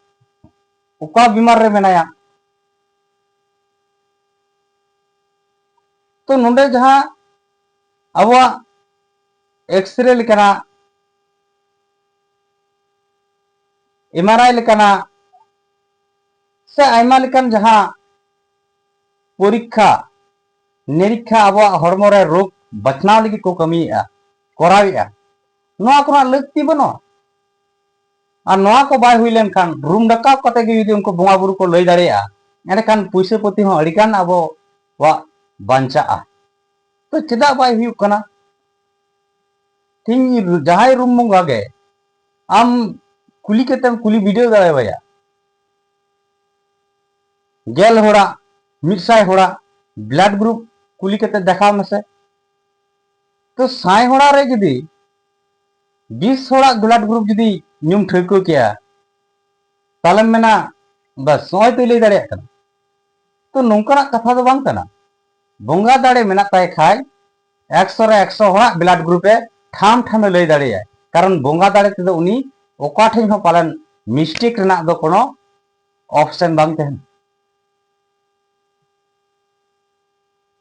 ᱚᱠᱟ ᱵᱤᱢᱟᱨ ᱨᱮ ᱢᱮᱱᱟᱭᱟ᱾ ᱛᱚ ᱱᱚᱰᱮ ᱡᱟᱦᱟᱸ ᱟᱵᱚᱣᱟᱜ ᱮᱠᱥᱨᱮ ᱞᱮᱠᱟᱱᱟᱜ, ᱮᱢᱟᱨᱟᱭ ᱞᱮᱠᱟᱱᱟᱜ, ᱥᱮ ᱟᱭᱢᱟ ᱞᱮᱠᱟᱱ ᱡᱟᱦᱟᱸ ᱯᱚᱨᱤᱠᱠᱷᱟ ᱱᱤᱨᱤᱠᱠᱷᱟ ᱟᱵᱚᱣᱟᱜ ᱦᱚᱲᱢᱚ ᱨᱮ ᱨᱳᱜᱽ ᱵᱟᱪᱷᱱᱟᱣ ᱞᱟᱹᱜᱤᱫ ᱠᱚ ᱠᱟᱹᱢᱤᱭᱮᱫᱼᱟ, ᱠᱚᱨᱟᱣᱮᱫᱼᱟ, ᱱᱚᱣᱟ ᱠᱚᱨᱮᱱᱟᱜ ᱞᱟᱹᱠᱛᱤ ᱵᱟᱹᱱᱩᱜᱼᱟ᱾ ᱟᱨ ᱱᱚᱣᱟ ᱠᱚ ᱵᱟᱭ ᱦᱩᱭ ᱞᱮᱱᱠᱷᱟᱱ, ᱨᱩᱢ ᱰᱟᱠᱟᱣ ᱠᱟᱛᱮ ᱜᱮ ᱡᱩᱫᱤ ᱩᱱᱠᱩ ᱵᱚᱸᱜᱟ ᱵᱩᱨᱩ ᱠᱚ ᱞᱟᱹᱭ ᱫᱟᱲᱮᱭᱟᱜᱼᱟ, ᱮᱸᱰᱮᱠᱷᱟᱱ ᱯᱩᱭᱥᱟᱹ ᱯᱟᱹᱛᱤ ᱦᱚᱸ ᱟᱹᱰᱤᱜᱟᱱ ᱟᱵᱚᱣᱟᱜ ᱵᱟᱧᱪᱟᱜᱼᱟ᱾ ᱛᱚ ᱪᱮᱫᱟᱜ ᱵᱟᱭ ᱦᱩᱭᱩᱜ ᱠᱟᱱᱟ? ᱛᱤᱦᱤᱧ ᱡᱟᱦᱟᱸᱭ ᱨᱩᱢ ᱵᱚᱸᱜᱟ ᱜᱮ ᱟᱢ ᱠᱩᱞᱤ ᱠᱟᱛᱮᱢ ᱠᱩᱞᱤ ᱵᱤᱰᱟᱹᱣ ᱫᱟᱲᱮᱣᱟᱭᱟ, ᱜᱮᱞ ᱦᱚᱲᱟᱜ, ᱢᱤᱫ ᱥᱟᱭ ᱦᱚᱲᱟᱜ ᱵᱞᱟᱰ ᱜᱨᱩᱯ ᱠᱩᱞᱤ ᱠᱟᱛᱮ ᱫᱮᱠᱷᱟᱣ ᱢᱮᱥᱮ᱾ ᱛᱚ ᱥᱟᱭ ᱦᱚᱲᱟᱜ ᱨᱮ ᱡᱩᱫᱤ ᱵᱤᱥ ᱦᱚᱲᱟᱜ ᱵᱞᱟᱰ ᱜᱨᱩᱯ ᱡᱩᱫᱤ ᱧᱩᱢ ᱴᱷᱟᱹᱣᱠᱟᱹ ᱠᱮᱭᱟ, ᱛᱟᱦᱞᱮᱢ ᱢᱮᱱᱟ, "ᱵᱟᱥ, ᱱᱚᱜᱼᱚᱭ ᱛᱚᱭ ᱞᱟᱹᱭ ᱫᱟᱲᱮᱭᱟᱜ ᱠᱟᱱᱟ᱾" ᱛᱚ ᱱᱚᱝᱠᱟᱱᱟᱜ ᱠᱟᱛᱷᱟ ᱫᱚ ᱵᱟᱝ ᱠᱟᱱᱟ᱾ ᱵᱚᱸᱜᱟ ᱫᱟᱲᱮ ᱢᱮᱱᱟᱜ ᱛᱟᱭ ᱠᱷᱟᱡ ᱮᱠᱥᱚ ᱨᱮ ᱮᱠᱥᱚ ᱦᱚᱲᱟᱜ ᱵᱞᱟᱰ ᱜᱨᱩᱯ ᱮ ᱴᱷᱟᱢ ᱴᱷᱟᱢᱮ ᱞᱟᱹᱭ ᱫᱟᱲᱮᱭᱟᱜᱼᱟ, ᱠᱟᱨᱚᱱ ᱵᱚᱸᱜᱟ ᱫᱟᱲᱮ ᱛᱮᱫᱚ ᱩᱱᱤ ᱚᱠᱟ ᱴᱷᱮᱱ ᱦᱚᱸ ᱯᱟᱞᱮᱱ ᱢᱤᱥᱴᱮᱠ ᱨᱮᱱᱟᱜ ᱫᱚ ᱠᱳᱱᱳ ᱚᱯᱥᱮᱱ ᱵᱟᱝ ᱛᱟᱦᱮᱱᱟ᱾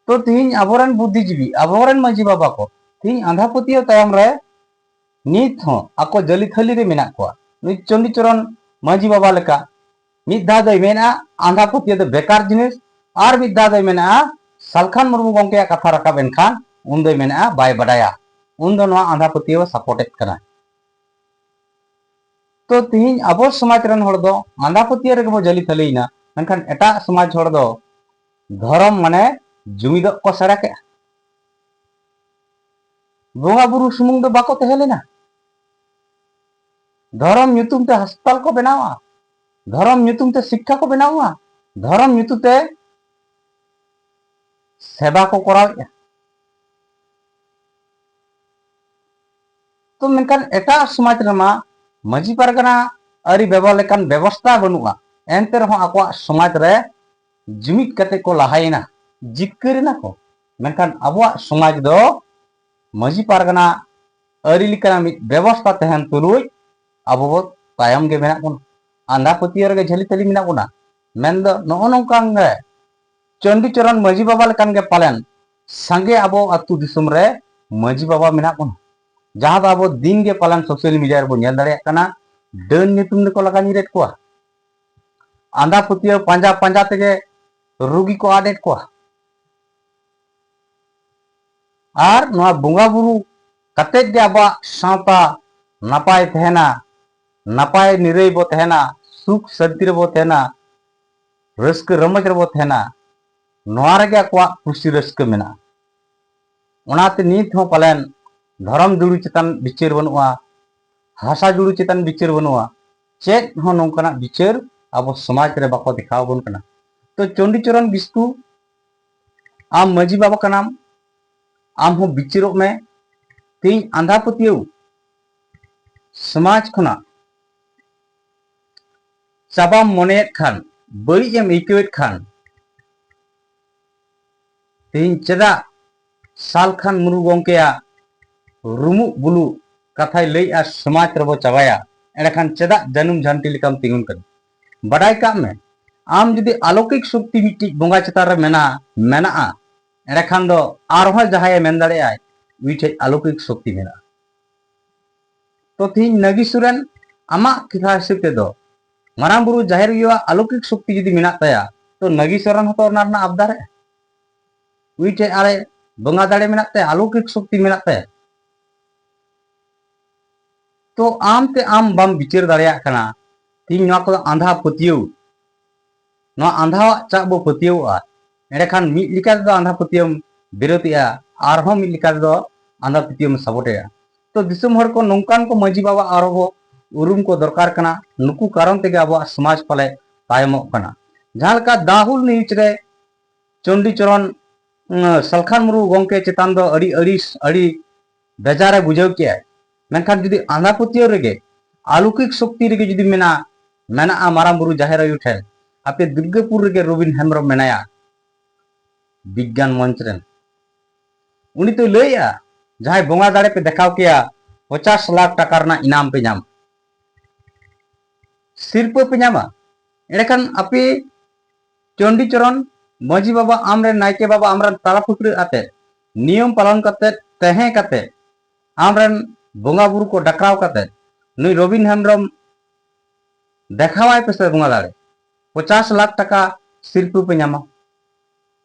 ᱛᱚ ᱛᱤᱦᱤᱧ ᱟᱵᱚᱨᱮᱱ ᱵᱩᱫᱽᱫᱷᱤᱡᱤᱵᱤ, ᱟᱵᱚᱨᱮᱱ ᱢᱟᱹᱡᱷᱤ ᱵᱟᱵᱟ ᱠᱚ ᱛᱤᱦᱤᱧ ᱟᱸᱫᱷᱟ ᱯᱟᱹᱛᱭᱟᱹᱣ ᱛᱟᱭᱚᱢ ᱨᱮ ᱱᱤᱛ ᱦᱚᱸ ᱟᱠᱚ ᱡᱟᱹᱞᱤ ᱛᱷᱟᱹᱞᱤ ᱨᱮ ᱢᱮᱱᱟᱜ ᱠᱚᱣᱟ᱾ ᱱᱩᱭ ᱪᱚᱱᱰᱤᱪᱚᱨᱚᱱ ᱢᱟᱹᱡᱷᱤ ᱵᱟᱵᱟ ᱞᱮᱠᱟ ᱢᱤᱫ ᱫᱷᱟᱣ ᱫᱚᱭ ᱢᱮᱱᱟ ᱟᱸᱫᱷᱟ ᱯᱟᱹᱛᱭᱟᱹᱣ ᱫᱚ ᱵᱮᱠᱟᱨ ᱡᱤᱱᱤᱥ, ᱟᱨ ᱢᱤᱫ ᱫᱷᱟᱣ ᱫᱚᱭ ᱢᱮᱱᱟ ᱥᱟᱞᱠᱷᱟᱱ ᱢᱩᱨᱢᱩ ᱜᱚᱢᱠᱮᱭᱟᱜ ᱠᱟᱛᱷᱟ ᱨᱟᱠᱟᱵ ᱮᱱᱠᱷᱟᱱ ᱩᱱ ᱫᱚᱭ ᱢᱮᱱᱟ ᱵᱟᱭ ᱵᱟᱰᱟᱭᱟ, ᱩᱱ ᱫᱚ ᱱᱚᱣᱟ ᱟᱸᱫᱷᱟ ᱯᱟᱹᱛᱭᱟᱹᱣ ᱮ ᱥᱟᱯᱳᱨᱴ ᱮᱫ ᱠᱟᱱᱟ᱾ ᱛᱚ ᱛᱤᱦᱤᱧ ᱟᱵᱚ ᱥᱚᱢᱟᱡᱽ ᱨᱮᱱ ᱦᱚᱲ ᱫᱚ ᱟᱸᱫᱷᱟ ᱯᱟᱹᱛᱭᱟᱹᱣ ᱨᱮᱜᱮ ᱵᱚ ᱡᱟᱹᱞᱤ ᱛᱷᱟᱹᱞᱤᱭᱮᱱᱟ, ᱢᱮᱱᱠᱷᱟᱱ ᱮᱴᱟᱜ ᱥᱚᱢᱟᱡᱽ ᱦᱚᱲ ᱫᱚ ᱫᱷᱚᱨᱚᱢ ᱢᱟᱱᱮ ᱡᱩᱢᱤᱫᱚᱜ ᱠᱚ ᱥᱮᱬᱟ ᱠᱮᱜᱼᱟ᱾ ᱵᱚᱸᱜᱟ ᱵᱩᱨᱩ ᱥᱩᱢᱩᱝ ᱫᱚ ᱵᱟᱠᱚ ᱛᱟᱦᱮᱸ ᱞᱮᱱᱟ᱾ ᱫᱷᱚᱨᱚᱢ ᱧᱩᱛᱩᱢ ᱛᱮ ᱦᱟᱥᱯᱟᱛᱟᱞ ᱠᱚ ᱵᱮᱱᱟᱣᱟ, ᱫᱷᱚᱨᱚᱢ ᱧᱩᱛᱩᱢ ᱛᱮ ᱥᱤᱠᱠᱷᱟ ᱠᱚ ᱵᱮᱱᱟᱣᱟ, ᱫᱷᱚᱨᱚᱢ ᱧᱩᱛᱩᱢ ᱛᱮ ᱥᱮᱵᱟ ᱠᱚ ᱠᱚᱨᱟᱣᱮᱫᱼᱟ᱾ ᱛᱚ ᱢᱮᱱᱠᱷᱟᱱ ᱮᱴᱟᱜ ᱥᱚᱢᱟᱡᱽ ᱨᱮᱢᱟ ᱢᱟᱹᱡᱷᱤ ᱯᱟᱨᱜᱟᱱᱟ ᱟᱹᱨᱤ ᱵᱮᱵᱚᱦᱟᱨ ᱞᱮᱠᱟᱱ ᱵᱮᱵᱚᱥᱛᱷᱟ ᱵᱟᱹᱱᱩᱜᱼᱟ, ᱮᱱᱛᱮ ᱨᱮᱦᱚᱸ ᱟᱠᱚᱣᱟᱜ ᱥᱚᱢᱟᱡᱽ ᱨᱮ ᱡᱩᱢᱤᱫ ᱠᱟᱛᱮ ᱠᱚ ᱞᱟᱦᱟᱭᱮᱱᱟ, ᱡᱤᱛᱠᱟᱹᱨ ᱮᱱᱟ ᱠᱚ᱾ ᱢᱮᱱᱠᱷᱟᱱ ᱟᱵᱚᱣᱟᱜ ᱥᱚᱢᱟᱡᱽ ᱫᱚ ᱢᱟᱹᱡᱷᱤ ᱯᱟᱨᱜᱟᱱᱟ ᱟᱹᱨᱤ ᱞᱮᱠᱟᱱᱟᱜ ᱢᱤᱫ ᱵᱮᱵᱚᱥᱛᱷᱟ ᱛᱟᱦᱮᱱ ᱛᱩᱞᱩᱡ ᱟᱵᱚ ᱵᱚ ᱛᱟᱭᱚᱢ ᱜᱮ ᱢᱮᱱᱟᱜ ᱵᱚᱱᱟ᱾ ᱟᱸᱫᱷᱟ ᱯᱟᱹᱛᱭᱟᱹᱣ ᱨᱮᱜᱮ ᱡᱷᱟᱹᱞᱤ ᱛᱟᱹᱞᱤ ᱢᱮᱱᱟᱜ ᱵᱚᱱᱟ᱾ ᱢᱮᱱᱫᱚ ᱱᱚᱜᱼᱚ ᱱᱚᱝᱠᱟᱱ ᱜᱮ ᱪᱚᱱᱰᱤᱪᱚᱨᱚᱱ ᱢᱟᱹᱡᱷᱤ ᱵᱟᱵᱟ ᱞᱮᱠᱟᱱ ᱜᱮ ᱯᱟᱞᱮᱱ ᱥᱟᱸᱜᱮ ᱟᱵᱚ ᱟᱹᱛᱩ ᱫᱤᱥᱚᱢ ᱨᱮ ᱢᱟᱹᱡᱷᱤ ᱵᱟᱵᱟ ᱢᱮᱱᱟᱜ ᱵᱚᱱᱟ, ᱡᱟᱦᱟᱸ ᱫᱚ ᱟᱵᱚ ᱫᱤᱱ ᱜᱮ ᱯᱟᱞᱮᱱ ᱥᱳᱥᱟᱞ ᱢᱤᱰᱤᱭᱟ ᱨᱮᱵᱚᱱ ᱧᱮᱞ ᱫᱟᱲᱮᱭᱟᱜ ᱠᱟᱱᱟ, ᱰᱟᱹᱱ ᱧᱩᱛᱩᱢ ᱛᱮᱠᱚ ᱞᱟᱜᱟ ᱧᱤᱨᱮᱫ ᱠᱚᱣᱟ, ᱟᱸᱫᱷᱟ ᱯᱟᱹᱛᱭᱟᱹᱣ ᱯᱟᱸᱡᱟ ᱯᱟᱸᱡᱟ ᱛᱮᱜᱮ ᱨᱩᱜᱤ ᱠᱚ ᱟᱫ ᱮᱫ ᱠᱚᱣᱟ᱾ ᱟᱨ ᱱᱚᱣᱟ ᱵᱚᱸᱜᱟ ᱵᱩᱨᱩ ᱠᱟᱛᱮᱫ ᱜᱮ ᱟᱵᱚᱣᱟᱜ ᱥᱟᱶᱛᱟ ᱱᱟᱯᱟᱭ ᱛᱟᱦᱮᱱᱟ, ᱱᱟᱯᱟᱭ ᱱᱤᱨᱟᱹᱭ ᱵᱚ ᱛᱟᱦᱮᱱᱟ, ᱥᱩᱠ ᱥᱟᱱᱛᱤ ᱨᱮᱵᱚ ᱛᱟᱦᱮᱱᱟ, ᱨᱟᱹᱥᱠᱟᱹ ᱨᱚᱢᱚᱡᱽ ᱨᱮᱵᱚ ᱛᱟᱦᱮᱱᱟ, ᱱᱚᱣᱟ ᱨᱮᱜᱮ ᱟᱠᱚᱣᱟᱜ ᱠᱩᱥᱤ ᱨᱟᱹᱥᱠᱟᱹ ᱢᱮᱱᱟᱜᱼᱟ᱾ ᱚᱱᱟᱛᱮ ᱱᱤᱛ ᱦᱚᱸ ᱯᱟᱞᱮᱱ ᱫᱷᱚᱨᱚᱢ ᱡᱩᱲᱩ ᱪᱮᱛᱟᱱ ᱵᱤᱪᱟᱹᱨ ᱵᱟᱹᱱᱩᱜᱼᱟ, ᱦᱟᱥᱟ ᱡᱩᱲᱩ ᱪᱮᱛᱟᱱ ᱵᱤᱪᱟᱹᱨ ᱵᱟᱹᱱᱩᱜᱼᱟ, ᱪᱮᱫ ᱦᱚᱸ ᱱᱚᱝᱠᱟᱱᱟᱜ ᱵᱤᱪᱟᱹᱨ ᱟᱵᱚ ᱥᱚᱢᱟᱡᱽ ᱨᱮ ᱵᱟᱠᱚ ᱫᱮᱠᱷᱟᱣ ᱟᱵᱚᱱ ᱠᱟᱱᱟ᱾ ᱛᱚ ᱪᱚᱱᱰᱤᱪᱚᱨᱚᱱ ᱠᱤᱥᱠᱩ, ᱟᱢ ᱢᱟᱹᱡᱷᱤ ᱵᱟᱵᱟ ᱠᱟᱱᱟᱢ, ᱟᱢ ᱦᱚᱸ ᱵᱤᱪᱟᱹᱨᱚᱜ ᱢᱮ᱾ ᱛᱮᱦᱮᱧ ᱟᱸᱫᱷᱟ ᱯᱟᱹᱛᱭᱟᱹᱣ ᱥᱚᱢᱟᱡᱽ ᱠᱷᱚᱱᱟᱜ ᱪᱟᱵᱟᱢ ᱢᱚᱱᱮᱭᱮᱫ ᱠᱷᱟᱱ, ᱵᱟᱹᱲᱤᱡ ᱮᱢ ᱟᱹᱭᱠᱟᱹᱣᱮᱫ ᱠᱷᱟᱱ, ᱛᱮᱦᱮᱧ ᱪᱮᱫᱟᱜ ᱥᱟᱞᱠᱷᱟᱱ ᱢᱩᱨᱢᱩ ᱜᱚᱢᱠᱮᱭᱟᱜ ᱨᱩᱢᱩᱜ ᱵᱩᱞᱩᱜ ᱠᱟᱛᱷᱟᱭ ᱞᱟᱹᱭᱮᱜᱼᱟ, ᱥᱚᱢᱟᱡᱽ ᱨᱮᱵᱚ ᱪᱟᱵᱟᱭᱟ? ᱮᱸᱰᱮᱠᱷᱟᱱ ᱪᱮᱫᱟᱜ ᱡᱟᱹᱱᱩᱢ ᱡᱷᱟᱱᱴᱤ ᱞᱮᱠᱟᱢ ᱛᱤᱸᱜᱩᱱ ᱠᱟᱱᱟ? ᱵᱟᱰᱟᱭ ᱠᱟᱜ ᱢᱮ, ᱟᱢ ᱡᱩᱫᱤ ᱟᱞᱚᱠᱤᱠ ᱥᱚᱠᱛᱤ ᱢᱤᱫᱴᱤᱡ ᱵᱚᱸᱜᱟ ᱪᱮᱛᱟᱱ ᱨᱮ ᱢᱮᱱᱟ-, ᱢᱮᱱᱟᱜᱼᱟ, ᱮᱸᱰᱮᱠᱷᱟᱱ ᱫᱚ ᱟᱨᱦᱚᱸ ᱡᱟᱦᱟᱸᱭᱮ ᱢᱮᱱ ᱫᱟᱲᱮᱭᱟᱜᱼᱟᱭ, ᱩᱱᱤ ᱴᱷᱮᱡ ᱟᱞᱚᱠᱤᱠ ᱥᱚᱠᱛᱤ ᱢᱮᱱᱟᱜᱼᱟ᱾ ᱛᱚ ᱛᱤᱦᱤᱧ ᱱᱟᱹᱜᱤ ᱥᱚᱨᱮᱱ, ᱟᱢᱟᱜ ᱠᱟᱛᱷᱟ ᱦᱤᱥᱟᱹᱵ ᱛᱮᱫᱚ ᱢᱟᱨᱟᱝ ᱵᱩᱨᱩ ᱡᱟᱦᱮᱨ ᱟᱭᱳᱣᱟᱜ ᱟᱞᱚᱠᱤᱠ ᱥᱚᱠᱛᱤ ᱡᱩᱫᱤ ᱢᱮᱱᱟᱜ ᱛᱟᱭᱟ, ᱛᱚ ᱱᱟᱹᱜᱤ ᱥᱚᱨᱮᱱ ᱦᱚᱸᱛᱚ ᱚᱱᱟ ᱨᱮᱱᱟᱜ ᱟᱵᱫᱟᱨ ᱮ, ᱩᱱᱤ ᱴᱷᱮᱡ ᱟᱨᱮ ᱵᱚᱸᱜᱟ ᱫᱟᱲᱮ ᱢᱮᱱᱟᱜ ᱛᱟᱭᱟ, ᱟᱞᱚᱠᱤᱠ ᱥᱚᱠᱛᱤ ᱢᱮᱱᱟᱜ ᱛᱟᱭᱟ᱾ ᱛᱚ ᱟᱢ ᱛᱮ ᱟᱢ ᱵᱟᱢ ᱵᱤᱪᱟᱹᱨ ᱫᱟᱲᱮᱭᱟᱜ ᱠᱟᱱᱟ᱾ ᱛᱤᱦᱤᱧ ᱱᱚᱣᱟ ᱠᱚᱫᱚ ᱟᱸᱫᱷᱟ ᱯᱟᱹᱛᱭᱟᱹᱣ, ᱱᱚᱣᱟ ᱟᱸᱫᱷᱟᱣᱟᱜ ᱪᱟᱜ ᱵᱚ ᱯᱟᱹᱛᱭᱟᱹᱣᱚᱜᱼᱟ᱾ ᱮᱸᱰᱮᱠᱷᱟᱱ ᱢᱤᱫ ᱞᱮᱠᱟ ᱛᱮᱫᱚ ᱟᱸᱫᱷᱟ ᱯᱟᱹᱛᱭᱟᱹᱣᱮᱢ ᱵᱤᱨᱳᱫᱷᱮᱜᱼᱟ, ᱟᱨᱦᱚᱸ ᱢᱤᱫ ᱞᱮᱠᱟ ᱛᱮᱫᱚ ᱟᱸᱫᱷᱟ ᱯᱟᱹᱛᱭᱟᱹᱣᱮᱢ ᱥᱟᱵᱚᱴᱮᱜᱼᱟ᱾ ᱛᱚ ᱫᱤᱥᱚᱢ ᱦᱚᱲ ᱠᱚ ᱱᱚᱝᱠᱟᱱ ᱠᱚ ᱢᱟᱹᱡᱷᱤ ᱵᱟᱵᱟ ᱟᱨᱦᱚᱸ ᱵᱚ ᱩᱨᱩᱢ ᱠᱚ ᱫᱚᱨᱠᱟᱨ ᱠᱟᱱᱟ, ᱱᱩᱠᱩ ᱠᱟᱨᱚᱱ ᱛᱮᱜᱮ ᱟᱵᱚᱣᱟᱜ ᱥᱚᱢᱟᱡᱽ ᱯᱟᱞᱮ ᱛᱟᱭᱚᱢᱚᱜ ᱠᱟᱱᱟ᱾ ᱡᱟᱦᱟᱸ ᱞᱮᱠᱟ ᱫᱟᱦᱩᱞ ᱱᱤᱭᱩᱡᱽ ᱨᱮ ᱪᱚᱱᱰᱤᱪᱚᱨᱚᱱ, ᱩᱸ, ᱥᱟᱞᱠᱷᱟᱱ ᱢᱩᱨᱢᱩ ᱜᱚᱢᱠᱮ ᱪᱮᱛᱟᱱ ᱫᱚ ᱟᱹᱰᱤ ᱟᱹᱲᱤᱥ, ᱟᱹᱰᱤ ᱵᱮᱡᱟᱨᱮ ᱵᱩᱡᱷᱟᱹᱣ ᱠᱮᱜᱼᱟᱭ᱾ ᱢᱮᱱᱠᱷᱟᱱ ᱡᱩᱫᱤ ᱟᱸᱫᱷᱟ ᱯᱟᱹᱛᱭᱟᱹᱣ ᱨᱮᱜᱮ, ᱟᱞᱚᱠᱤᱠ ᱥᱚᱠᱛᱤ ᱨᱮᱜᱮ ᱡᱩᱫᱤ ᱢᱮᱱᱟ, ᱢᱮᱱᱟᱜᱼᱟ ᱢᱟᱨᱟᱝ ᱵᱩᱨᱩ ᱡᱟᱦᱮᱨ ᱟᱭᱳ ᱴᱷᱮᱱ, ᱟᱯᱮ ᱫᱩᱨᱜᱟᱹᱯᱩᱨ ᱨᱮᱜᱮ ᱨᱚᱵᱤᱱ ᱦᱮᱢᱵᱨᱚᱢ ᱢᱮᱱᱟᱭᱟ, ᱵᱤᱜᱽᱜᱟᱱ ᱢᱚᱧᱪ ᱨᱮᱱ, ᱩᱱᱤ ᱫᱚᱭ ᱞᱟᱹᱭᱮᱜᱼᱟ, ᱡᱟᱦᱟᱸᱭ ᱵᱚᱸᱜᱟ ᱫᱟᱲᱮ ᱯᱮ ᱫᱮᱠᱷᱟᱣ ᱠᱮᱭᱟ, ᱯᱚᱪᱟᱥ ᱞᱟᱠᱷ ᱴᱟᱠᱟ ᱨᱮᱱᱟᱜ ᱤᱱᱟᱢ ᱯᱮ ᱧᱟᱢᱟ, ᱥᱤᱨᱯᱟᱹ ᱯᱮ ᱧᱟᱢᱟ᱾ ᱮᱸᱰᱮᱠᱷᱟᱱ ᱟᱯᱮ ᱪᱚᱱᱰᱤᱪᱚᱨᱚᱱ ᱢᱟᱹᱡᱷᱤ ᱵᱟᱵᱟ, ᱟᱢᱨᱮᱱ ᱱᱟᱭᱠᱮ ᱵᱟᱵᱟ, ᱟᱢᱨᱮᱱ ᱛᱟᱞᱟ ᱯᱷᱟᱹᱠᱲᱟᱹ ᱟᱛᱮ, ᱱᱤᱭᱚᱢ ᱯᱟᱞᱚᱱ ᱠᱟᱛᱮ, ᱛᱟᱦᱮᱸ ᱠᱟᱛᱮ, ᱟᱢᱨᱮᱱ ᱵᱚᱸᱜᱟ ᱵᱩᱨᱩ ᱠᱚ ᱰᱟᱠᱨᱟᱣ ᱠᱟᱛᱮ, ᱱᱩᱭ ᱨᱚᱵᱤᱱ ᱦᱮᱢᱵᱨᱚᱢ ᱫᱮᱠᱷᱟᱣᱟᱭ ᱯᱮᱥᱮ ᱵᱚᱸᱜᱟ ᱫᱟᱲᱮ, ᱯᱚᱪᱟᱥ ᱞᱟᱠᱷ ᱴᱟᱠᱟ ᱥᱤᱨᱯᱟᱹ ᱯᱮ ᱧᱟᱢᱟ᱾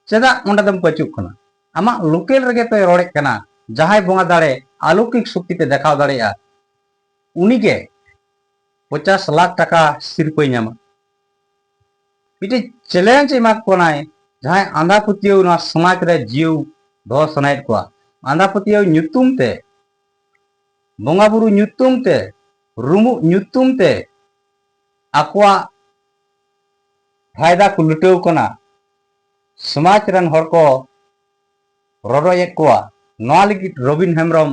ᱪᱮᱫᱟᱜ ᱚᱸᱰᱮ ᱫᱚᱢ ᱯᱟᱹᱪᱩᱜ ᱠᱟᱱᱟ? ᱟᱢᱟᱜ ᱞᱳᱠᱮᱞ ᱨᱮᱜᱮ ᱯᱮ ᱨᱚᱲᱮᱫ ᱠᱟᱱᱟ, ᱡᱟᱦᱟᱸᱭ ᱵᱚᱸᱜᱟ ᱫᱟᱲᱮ ᱟᱞᱚᱠᱤᱠ ᱥᱚᱠᱛᱤ ᱯᱮ ᱫᱮᱠᱷᱟᱣ ᱫᱟᱲᱮᱭᱟᱜᱼᱟ, ᱩᱱᱤᱜᱮ ᱯᱚᱪᱟᱥ ᱞᱟᱠᱷ ᱴᱟᱠᱟ ᱥᱤᱨᱯᱟᱹᱭ ᱧᱟᱢᱟ᱾ ᱢᱤᱫᱴᱮᱡ ᱪᱮᱞᱮᱧᱡᱽ ᱮᱢᱟ ᱠᱚ ᱠᱟᱱᱟᱭ, ᱡᱟᱦᱟᱸᱭ ᱟᱸᱫᱷᱟ ᱯᱟᱹᱛᱭᱟᱹᱣ ᱱᱚᱣᱟ ᱥᱚᱢᱟᱡᱽ ᱨᱮ ᱡᱤᱭᱟᱹᱣ ᱫᱚᱦᱚ ᱥᱟᱱᱟᱭᱮᱫ ᱠᱚᱣᱟ, ᱟᱸᱫᱷᱟ ᱯᱟᱹᱛᱭᱟᱹᱣ ᱧᱩᱛᱩᱢ ᱛᱮ, ᱵᱚᱸᱜᱟ ᱵᱩᱨᱩ ᱧᱩᱛᱩᱢ ᱛᱮ, ᱨᱩᱢᱩᱜ ᱧᱩᱛᱩᱢ ᱛᱮ ᱟᱠᱚᱣᱟᱜ ᱯᱷᱟᱭᱫᱟ ᱠᱚ ᱞᱩᱴᱟᱹᱣ ᱠᱟᱱᱟ, ᱥᱚᱢᱟᱡᱽ ᱨᱮᱱ ᱦᱚᱲ ᱠᱚ ᱨᱚᱰᱚᱡᱮᱫ ᱠᱚᱣᱟ᱾ ᱱᱚᱣᱟ ᱞᱟᱹᱜᱤᱫ ᱨᱚᱵᱤᱱ ᱦᱮᱢᱵᱨᱚᱢ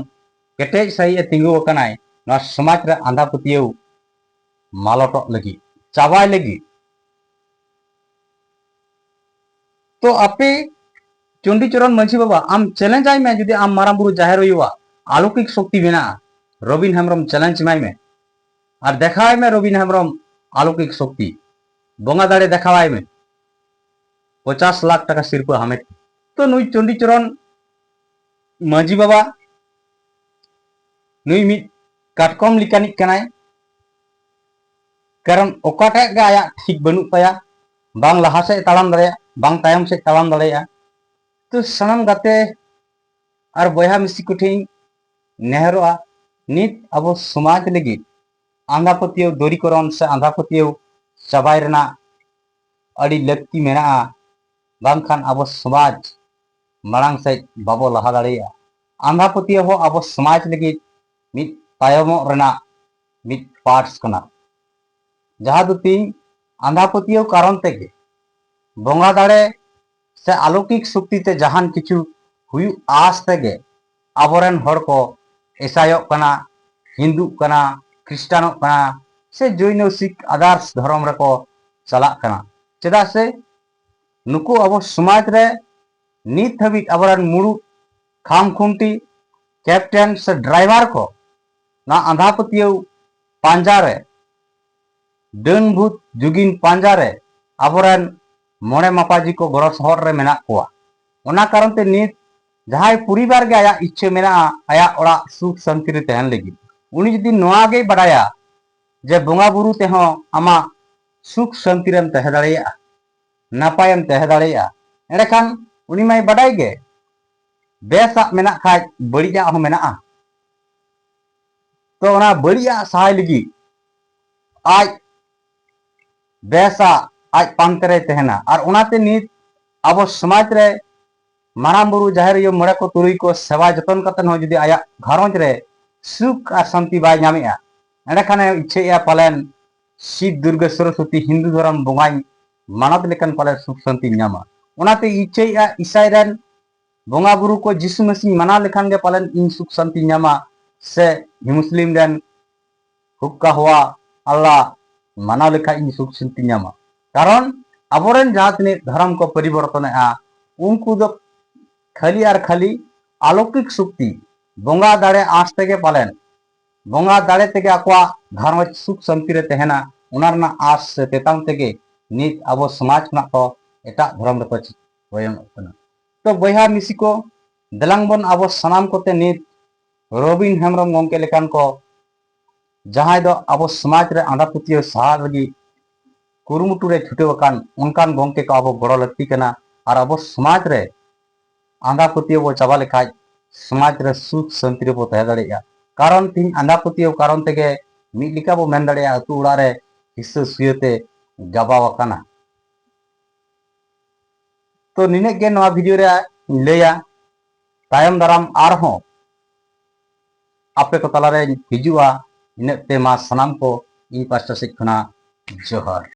ᱠᱮᱴᱮᱡ ᱥᱟᱹᱦᱤᱡ ᱮ ᱛᱤᱸᱜᱩ ᱟᱠᱟᱱᱟᱭ, ᱱᱚᱣᱟ ᱥᱚᱢᱟᱡᱽ ᱨᱮ ᱟᱸᱫᱷᱟ ᱯᱟᱹᱛᱭᱟᱹᱣ ᱢᱟᱞᱚᱴᱚᱜ ᱞᱟᱹᱜᱤᱫ, ᱪᱟᱵᱟᱭ ᱞᱟᱹᱜᱤᱫ᱾ ᱛᱚ ᱟᱯᱮ ᱪᱚᱱᱰᱤᱪᱚᱨᱚᱱ ᱢᱟᱹᱡᱷᱤ ᱵᱟᱵᱟ, ᱟᱢ ᱪᱮᱞᱮᱧᱡᱽ ᱟᱭ ᱢᱮ, ᱡᱩᱫᱤ ᱟᱢ ᱢᱟᱨᱟᱝ ᱵᱩᱨᱩ ᱡᱟᱦᱮᱨ ᱟᱭᱳᱣᱟᱜ ᱟᱞᱚᱠᱤᱠ ᱥᱚᱠᱛᱤ ᱢᱮᱱᱟᱜᱼᱟ, ᱨᱚᱵᱤᱱ ᱦᱮᱢᱵᱨᱚᱢ ᱪᱮᱞᱮᱧᱡᱽ ᱮᱢᱟᱭ ᱢᱮ ᱟᱨ ᱫᱮᱠᱷᱟᱣᱟᱭ ᱢᱮ ᱨᱚᱵᱤᱱ ᱦᱮᱢᱵᱨᱚᱢ ᱟᱞᱚᱠᱤᱠ ᱥᱚᱠᱛᱤ, ᱵᱚᱸᱜᱟ ᱫᱟᱲᱮ ᱫᱮᱠᱷᱟᱣᱟᱭ ᱢᱮ᱾ ᱯᱚᱪᱟᱥ ᱞᱟᱠᱷ ᱴᱟᱠᱟ ᱥᱤᱨᱯᱟᱹ ᱦᱟᱢᱮᱴ᱾ ᱛᱚ ᱱᱩᱭ ᱪᱚᱱᱰᱤᱪᱚᱨᱚᱱ ᱢᱟᱹᱡᱷᱤ ᱵᱟᱵᱟ, ᱱᱩᱭ ᱢᱤᱫ ᱠᱟᱴᱠᱚᱢ ᱞᱮᱠᱟᱱᱤᱡ ᱠᱟᱱᱟᱭ, ᱠᱟᱨᱚᱱ ᱚᱠᱟᱴᱟᱜ ᱜᱮ ᱟᱭᱟᱜ ᱴᱷᱤᱠ ᱵᱟᱹᱱᱩᱜ ᱛᱟᱭᱟ, ᱵᱟᱝ ᱞᱟᱦᱟ ᱥᱮᱫ ᱛᱟᱲᱟᱢ ᱫᱟᱲᱮᱭᱟᱜᱼᱟ, ᱵᱟᱝ ᱛᱟᱭᱚᱢ ᱥᱮᱫ ᱛᱟᱲᱟᱢ ᱫᱟᱲᱮᱭᱟᱜᱼᱟ᱾ ᱛᱚ ᱥᱟᱱᱟᱢ ᱜᱟᱛᱮ ᱟᱨ ᱵᱚᱭᱦᱟ ᱢᱤᱥᱤ ᱠᱚᱴᱷᱮᱱ ᱱᱮᱦᱚᱨᱚᱜᱼᱟ, ᱱᱤᱛ ᱟᱵᱚ ᱥᱚᱢᱟᱡᱽ ᱞᱟᱹᱜᱤᱫ ᱟᱸᱫᱷᱟ ᱯᱟᱹᱛᱭᱟᱹᱣ ᱫᱩᱨᱤᱠᱚᱨᱚᱱ ᱥᱮ ᱟᱸᱫᱷᱟ ᱯᱟᱹᱛᱭᱟᱹᱣ ᱪᱟᱵᱟᱭ ᱨᱮᱱᱟᱜ ᱟᱹᱰᱤ ᱞᱟᱹᱠᱛᱤ ᱢᱮᱱᱟᱜᱼᱟ᱾ ᱵᱟᱝᱠᱷᱟᱱ ᱟᱵᱚ ᱥᱚᱢᱟᱡᱽ ᱢᱟᱲᱟᱝ ᱥᱮᱫ ᱵᱟᱵᱚ ᱞᱟᱦᱟ ᱫᱟᱲᱮᱭᱟᱜᱼᱟ᱾ ᱟᱸᱫᱷᱟ ᱯᱟᱹᱛᱭᱟᱹᱣ ᱦᱚᱸ ᱟᱵᱚ ᱥᱚᱢᱟᱡᱽ ᱞᱟᱹᱜᱤᱫ ᱢᱤᱫ ᱛᱟᱭᱚᱢᱚᱜ ᱨᱮᱱᱟᱜ ᱢᱤᱫ parts ᱠᱟᱱᱟ, ᱡᱟᱦᱟᱸ ᱫᱚ ᱛᱤᱦᱤᱧ ᱟᱸᱫᱷᱟ ᱯᱟᱹᱛᱭᱟᱹᱣ ᱠᱟᱨᱚᱱ ᱛᱮᱜᱮ ᱵᱚᱸᱜᱟ ᱫᱟᱲᱮ ᱥᱮ ᱟᱞᱚᱠᱤᱠ ᱥᱚᱠᱛᱤ ᱛᱮ ᱡᱟᱦᱟᱱ ᱠᱤᱪᱷᱩ ᱦᱩᱭᱩᱜ ᱟᱥ ᱛᱮᱜᱮ ᱟᱵᱚᱨᱮᱱ ᱦᱚᱲ ᱠᱚ ᱤᱥᱟᱭᱚᱜ ᱠᱟᱱᱟ, ᱦᱤᱱᱫᱩᱜ ᱠᱟᱱᱟ, ᱠᱷᱨᱤᱥᱴᱟᱱᱚᱜ ᱠᱟᱱᱟ, ᱥᱮ ᱡᱳᱭᱱᱚ, ᱥᱤᱠᱷ, others ᱫᱷᱚᱨᱚᱢ ᱨᱮᱠᱚ ᱪᱟᱞᱟᱜ ᱠᱟᱱᱟ᱾ ᱪᱮᱫᱟᱜ ᱥᱮ ᱱᱩᱠᱩ ᱟᱵᱚ ᱥᱚᱢᱟᱡᱽ ᱨᱮ ᱱᱤᱛ ᱦᱟᱹᱵᱤᱡ ᱟᱵᱚᱨᱮᱱ ᱢᱩᱲᱩᱫ ᱠᱷᱟᱢᱠᱷᱩᱱᱴᱤ, captain ᱥᱮ driver ᱠᱚ ᱱᱚᱣᱟ ᱟᱸᱫᱷᱟ ᱯᱟᱹᱛᱭᱟᱹᱣ ᱯᱟᱸᱡᱟ ᱨᱮ, ᱰᱟᱹᱱ ᱵᱷᱩᱛ ᱡᱩᱜᱤᱱ ᱯᱟᱸᱡᱟ ᱨᱮ ᱟᱵᱚᱨᱮᱱ ᱢᱚᱬᱮ ᱢᱟᱯᱟᱡᱤ ᱠᱚ ᱜᱚᱲᱚ ᱥᱚᱦᱚᱫ ᱨᱮ ᱢᱮᱱᱟᱜ ᱠᱚᱣᱟ᱾ ᱚᱱᱟ ᱠᱟᱨᱚᱱ ᱛᱮ ᱱᱤᱛ ᱡᱟᱦᱟᱸᱭ ᱯᱚᱨᱤᱵᱟᱨ ᱜᱮ ᱟᱭᱟᱜ ᱤᱪᱪᱷᱟᱹ ᱢᱮᱱᱟᱜᱼᱟ ᱟᱭᱟᱜ ᱚᱲᱟᱜ ᱥᱩᱠ ᱥᱟᱱᱛᱤ ᱨᱮ ᱛᱟᱦᱮᱱ ᱞᱟᱹᱜᱤᱫ, ᱩᱱᱤ ᱡᱩᱫᱤ ᱱᱚᱣᱟ ᱜᱮᱭ ᱵᱟᱰᱟᱭᱟ ᱡᱮ ᱵᱚᱸᱜᱟ ᱵᱩᱨᱩ ᱛᱮᱦᱚᱸ ᱟᱢᱟᱜ ᱥᱩᱠ ᱥᱟᱱᱛᱤ ᱨᱮᱢ ᱛᱟᱦᱮᱸ ᱫᱟᱲᱮᱭᱟᱜᱼᱟ, ᱱᱟᱯᱟᱭᱮᱢ ᱛᱟᱦᱮᱸ ᱫᱟᱲᱮᱭᱟᱜᱼᱟ, ᱮᱸᱰᱮᱠᱷᱟᱱ ᱩᱱᱤ ᱢᱟᱭ ᱵᱟᱰᱟᱭ ᱜᱮ ᱵᱮᱥᱟᱜ ᱢᱮᱱᱟᱜ ᱠᱷᱟᱡ ᱵᱟᱹᱲᱤᱡᱟᱜ ᱦᱚᱸ ᱢᱮᱱᱟᱜᱼᱟ᱾ ᱛᱚ ᱚᱱᱟ ᱵᱟᱹᱲᱤᱡᱟᱜ ᱥᱟᱦᱟᱭ ᱞᱟᱹᱜᱤᱫ ᱟᱡ ᱵᱮᱥᱟᱜ ᱟᱡ ᱯᱟᱱᱛᱮ ᱨᱮᱭ ᱛᱟᱦᱮᱱᱟ᱾ ᱟᱨ ᱚᱱᱟᱛᱮ ᱱᱤᱛ ᱟᱵᱚ ᱥᱚᱢᱟᱡᱽ ᱨᱮ ᱢᱟᱨᱟᱝ ᱵᱩᱨᱩ, ᱡᱟᱦᱮᱨ ᱟᱭᱳ, ᱢᱚᱬᱮ ᱠᱚ ᱛᱩᱨᱩᱭ ᱠᱚ ᱥᱮᱵᱟ ᱡᱚᱛᱚᱱ ᱠᱟᱛᱮ ᱦᱚᱸ ᱡᱩᱫᱤ ᱟᱭᱟᱜ ᱜᱷᱟᱨᱚᱸᱡᱽ ᱨᱮ ᱥᱩᱠ ᱟᱨ ᱥᱟᱱᱛᱤ ᱵᱟᱭ ᱧᱟᱢᱮᱜᱼᱟ, ᱮᱸᱰᱮᱠᱷᱟᱱᱮ ᱤᱪᱪᱷᱟᱹᱭᱮᱜᱼᱟ ᱯᱟᱞᱮᱱ ᱥᱤᱵ ᱫᱩᱨᱜᱟᱹ ᱥᱚᱨᱚᱥᱚᱛᱤ ᱦᱤᱱᱫᱩ ᱫᱷᱚᱨᱚᱢ ᱵᱚᱸᱜᱟᱧ ᱢᱟᱱᱚᱛ ᱞᱮᱠᱷᱟᱱ ᱯᱟᱞᱮᱱ ᱥᱩᱠ ᱥᱟᱱᱛᱤᱧ ᱧᱟᱢᱟ᱾ ᱚᱱᱟᱛᱮ ᱤᱪᱪᱷᱟᱹᱭᱮᱜᱼᱟ ᱤᱥᱟᱭ ᱨᱮᱱ ᱵᱚᱸᱜᱟ ᱵᱩᱨᱩ ᱠᱚ ᱡᱤᱥᱩ ᱢᱟᱹᱥᱤᱧ ᱢᱟᱱᱟᱣ ᱞᱮᱠᱷᱟᱱ ᱜᱮ ᱯᱟᱞᱮᱱ ᱤᱧ ᱥᱩᱠ ᱥᱟᱱᱛᱤᱧ ᱧᱟᱢᱟ, ᱥᱮ ᱢᱩᱥᱞᱤᱢ ᱨᱮᱱ ᱦᱩᱠᱠᱟ ᱦᱚᱣᱟ ᱟᱞᱞᱟ ᱢᱟᱱᱟᱣ ᱞᱮᱠᱷᱟᱱ ᱤᱧ ᱥᱩᱠ ᱥᱟᱱᱛᱤᱧ ᱧᱟᱢᱟ᱾ ᱠᱟᱨᱚᱱ ᱟᱵᱚᱨᱮᱱ ᱡᱟᱦᱟᱸ ᱛᱤᱱᱟᱹᱜ ᱫᱷᱚᱨᱚᱢ ᱠᱚ ᱯᱚᱨᱤᱵᱚᱨᱛᱚᱱᱮᱜᱼᱟ, ᱩᱱᱠᱩ ᱫᱚ ᱠᱷᱟᱹᱞᱤ ᱟᱨ ᱠᱷᱟᱹᱞᱤ ᱟᱞᱚᱠᱤᱠ ᱥᱚᱠᱛᱤ, ᱵᱚᱸᱜᱟ ᱫᱟᱲᱮ ᱟᱸᱥ ᱛᱮᱜᱮ ᱯᱟᱞᱮᱱ, ᱵᱚᱸᱜᱟ ᱫᱟᱲᱮ ᱛᱮᱜᱮ ᱟᱠᱚᱣᱟᱜ ᱜᱷᱟᱨᱚᱸᱡᱽ ᱥᱩᱠ ᱥᱟᱱᱛᱤ ᱨᱮ ᱛᱟᱦᱮᱱᱟ, ᱚᱱᱟ ᱨᱮᱱᱟᱜ ᱟᱸᱥ ᱥᱮ ᱛᱮᱛᱟᱝ ᱛᱮᱜᱮ ᱱᱤᱛ ᱟᱵᱚ ᱥᱚᱢᱟᱡᱽ ᱠᱷᱚᱱᱟᱜ ᱠᱚ ᱮᱴᱟᱜ ᱫᱷᱚᱨᱚᱢ ᱨᱮᱠᱚ ᱪᱤ-, ᱦᱚᱭᱚᱝᱚᱜ ᱠᱟᱱᱟ᱾ ᱛᱚ ᱵᱚᱭᱦᱟ ᱢᱤᱥᱤ ᱠᱚ, ᱫᱮᱞᱟᱝ ᱵᱚᱱ ᱟᱵᱚ ᱥᱟᱱᱟᱢ ᱠᱚᱛᱮ ᱱᱤᱛ ᱨᱚᱵᱤᱱ ᱦᱮᱢᱵᱨᱚᱢ ᱜᱚᱢᱠᱮ ᱞᱮᱠᱟᱱ ᱠᱚ, ᱡᱟᱦᱟᱸᱭ ᱫᱚ ᱟᱵᱚ ᱥᱚᱢᱟᱡᱽ ᱨᱮ ᱟᱸᱫᱷᱟ ᱯᱟᱹᱛᱭᱟᱹᱣ ᱥᱟᱦᱟ ᱞᱟᱹᱜᱤᱫ ᱠᱩᱨᱩᱢᱩᱴᱩ ᱨᱮ ᱪᱷᱩᱴᱟᱹᱣ ᱟᱠᱟᱱ, ᱚᱱᱠᱟᱱ ᱜᱚᱢᱠᱮ ᱠᱚ ᱟᱵᱚ ᱜᱚᱲᱚ ᱞᱟᱹᱠᱛᱤ ᱠᱟᱱᱟ᱾ ᱟᱨ ᱟᱵᱚ ᱥᱚᱢᱟᱡᱽ ᱨᱮ ᱟᱸᱫᱷᱟ ᱯᱟᱹᱛᱭᱟᱹᱣ ᱵᱚ ᱪᱟᱵᱟ ᱞᱮᱠᱷᱟᱡ ᱥᱚᱢᱟᱡᱽ ᱨᱮ ᱥᱩᱠ ᱥᱟᱱᱛᱤ ᱨᱮᱵᱚ ᱛᱟᱦᱮᱸ ᱫᱟᱲᱮᱭᱟᱜᱼᱟ᱾ ᱠᱟᱨᱚᱱ ᱛᱤᱦᱤᱧ ᱟᱸᱫᱷᱟ ᱯᱟᱹᱛᱭᱟᱹᱣ ᱠᱟᱨᱚᱱ ᱛᱮᱜᱮ ᱢᱤᱫ ᱞᱮᱠᱟ ᱵᱚ ᱢᱮᱱ ᱫᱟᱲᱮᱭᱟᱜᱼᱟ ᱟᱹᱛᱩ ᱚᱲᱟᱜ ᱨᱮ ᱦᱤᱥᱟᱹ ᱥᱩᱭᱟᱹ ᱛᱮ ᱜᱟᱵᱟᱣ ᱟᱠᱟᱱᱟ᱾ ᱛᱚ ᱱᱤᱱᱟᱹᱜ ᱜᱮ ᱱᱚᱣᱟ ᱵᱷᱤᱰᱤᱭᱳ ᱨᱮ ᱤᱧ ᱞᱟᱹᱭᱟ᱾ ᱛᱟᱭᱚᱢ ᱫᱟᱨᱟᱢ ᱟᱨᱦᱚᱸ ᱟᱯᱮ ᱠᱚ ᱛᱟᱞᱟᱨᱮᱧ ᱦᱤᱡᱩᱜᱼᱟ᱾ ᱤᱱᱟᱹᱜ ᱛᱮ ᱢᱟ ᱥᱟᱱᱟᱢ ᱠᱚ ᱤᱧ ᱯᱟᱥᱴᱟ ᱥᱮᱫ ᱠᱷᱚᱱᱟᱜ ᱡᱚᱦᱟᱨ᱾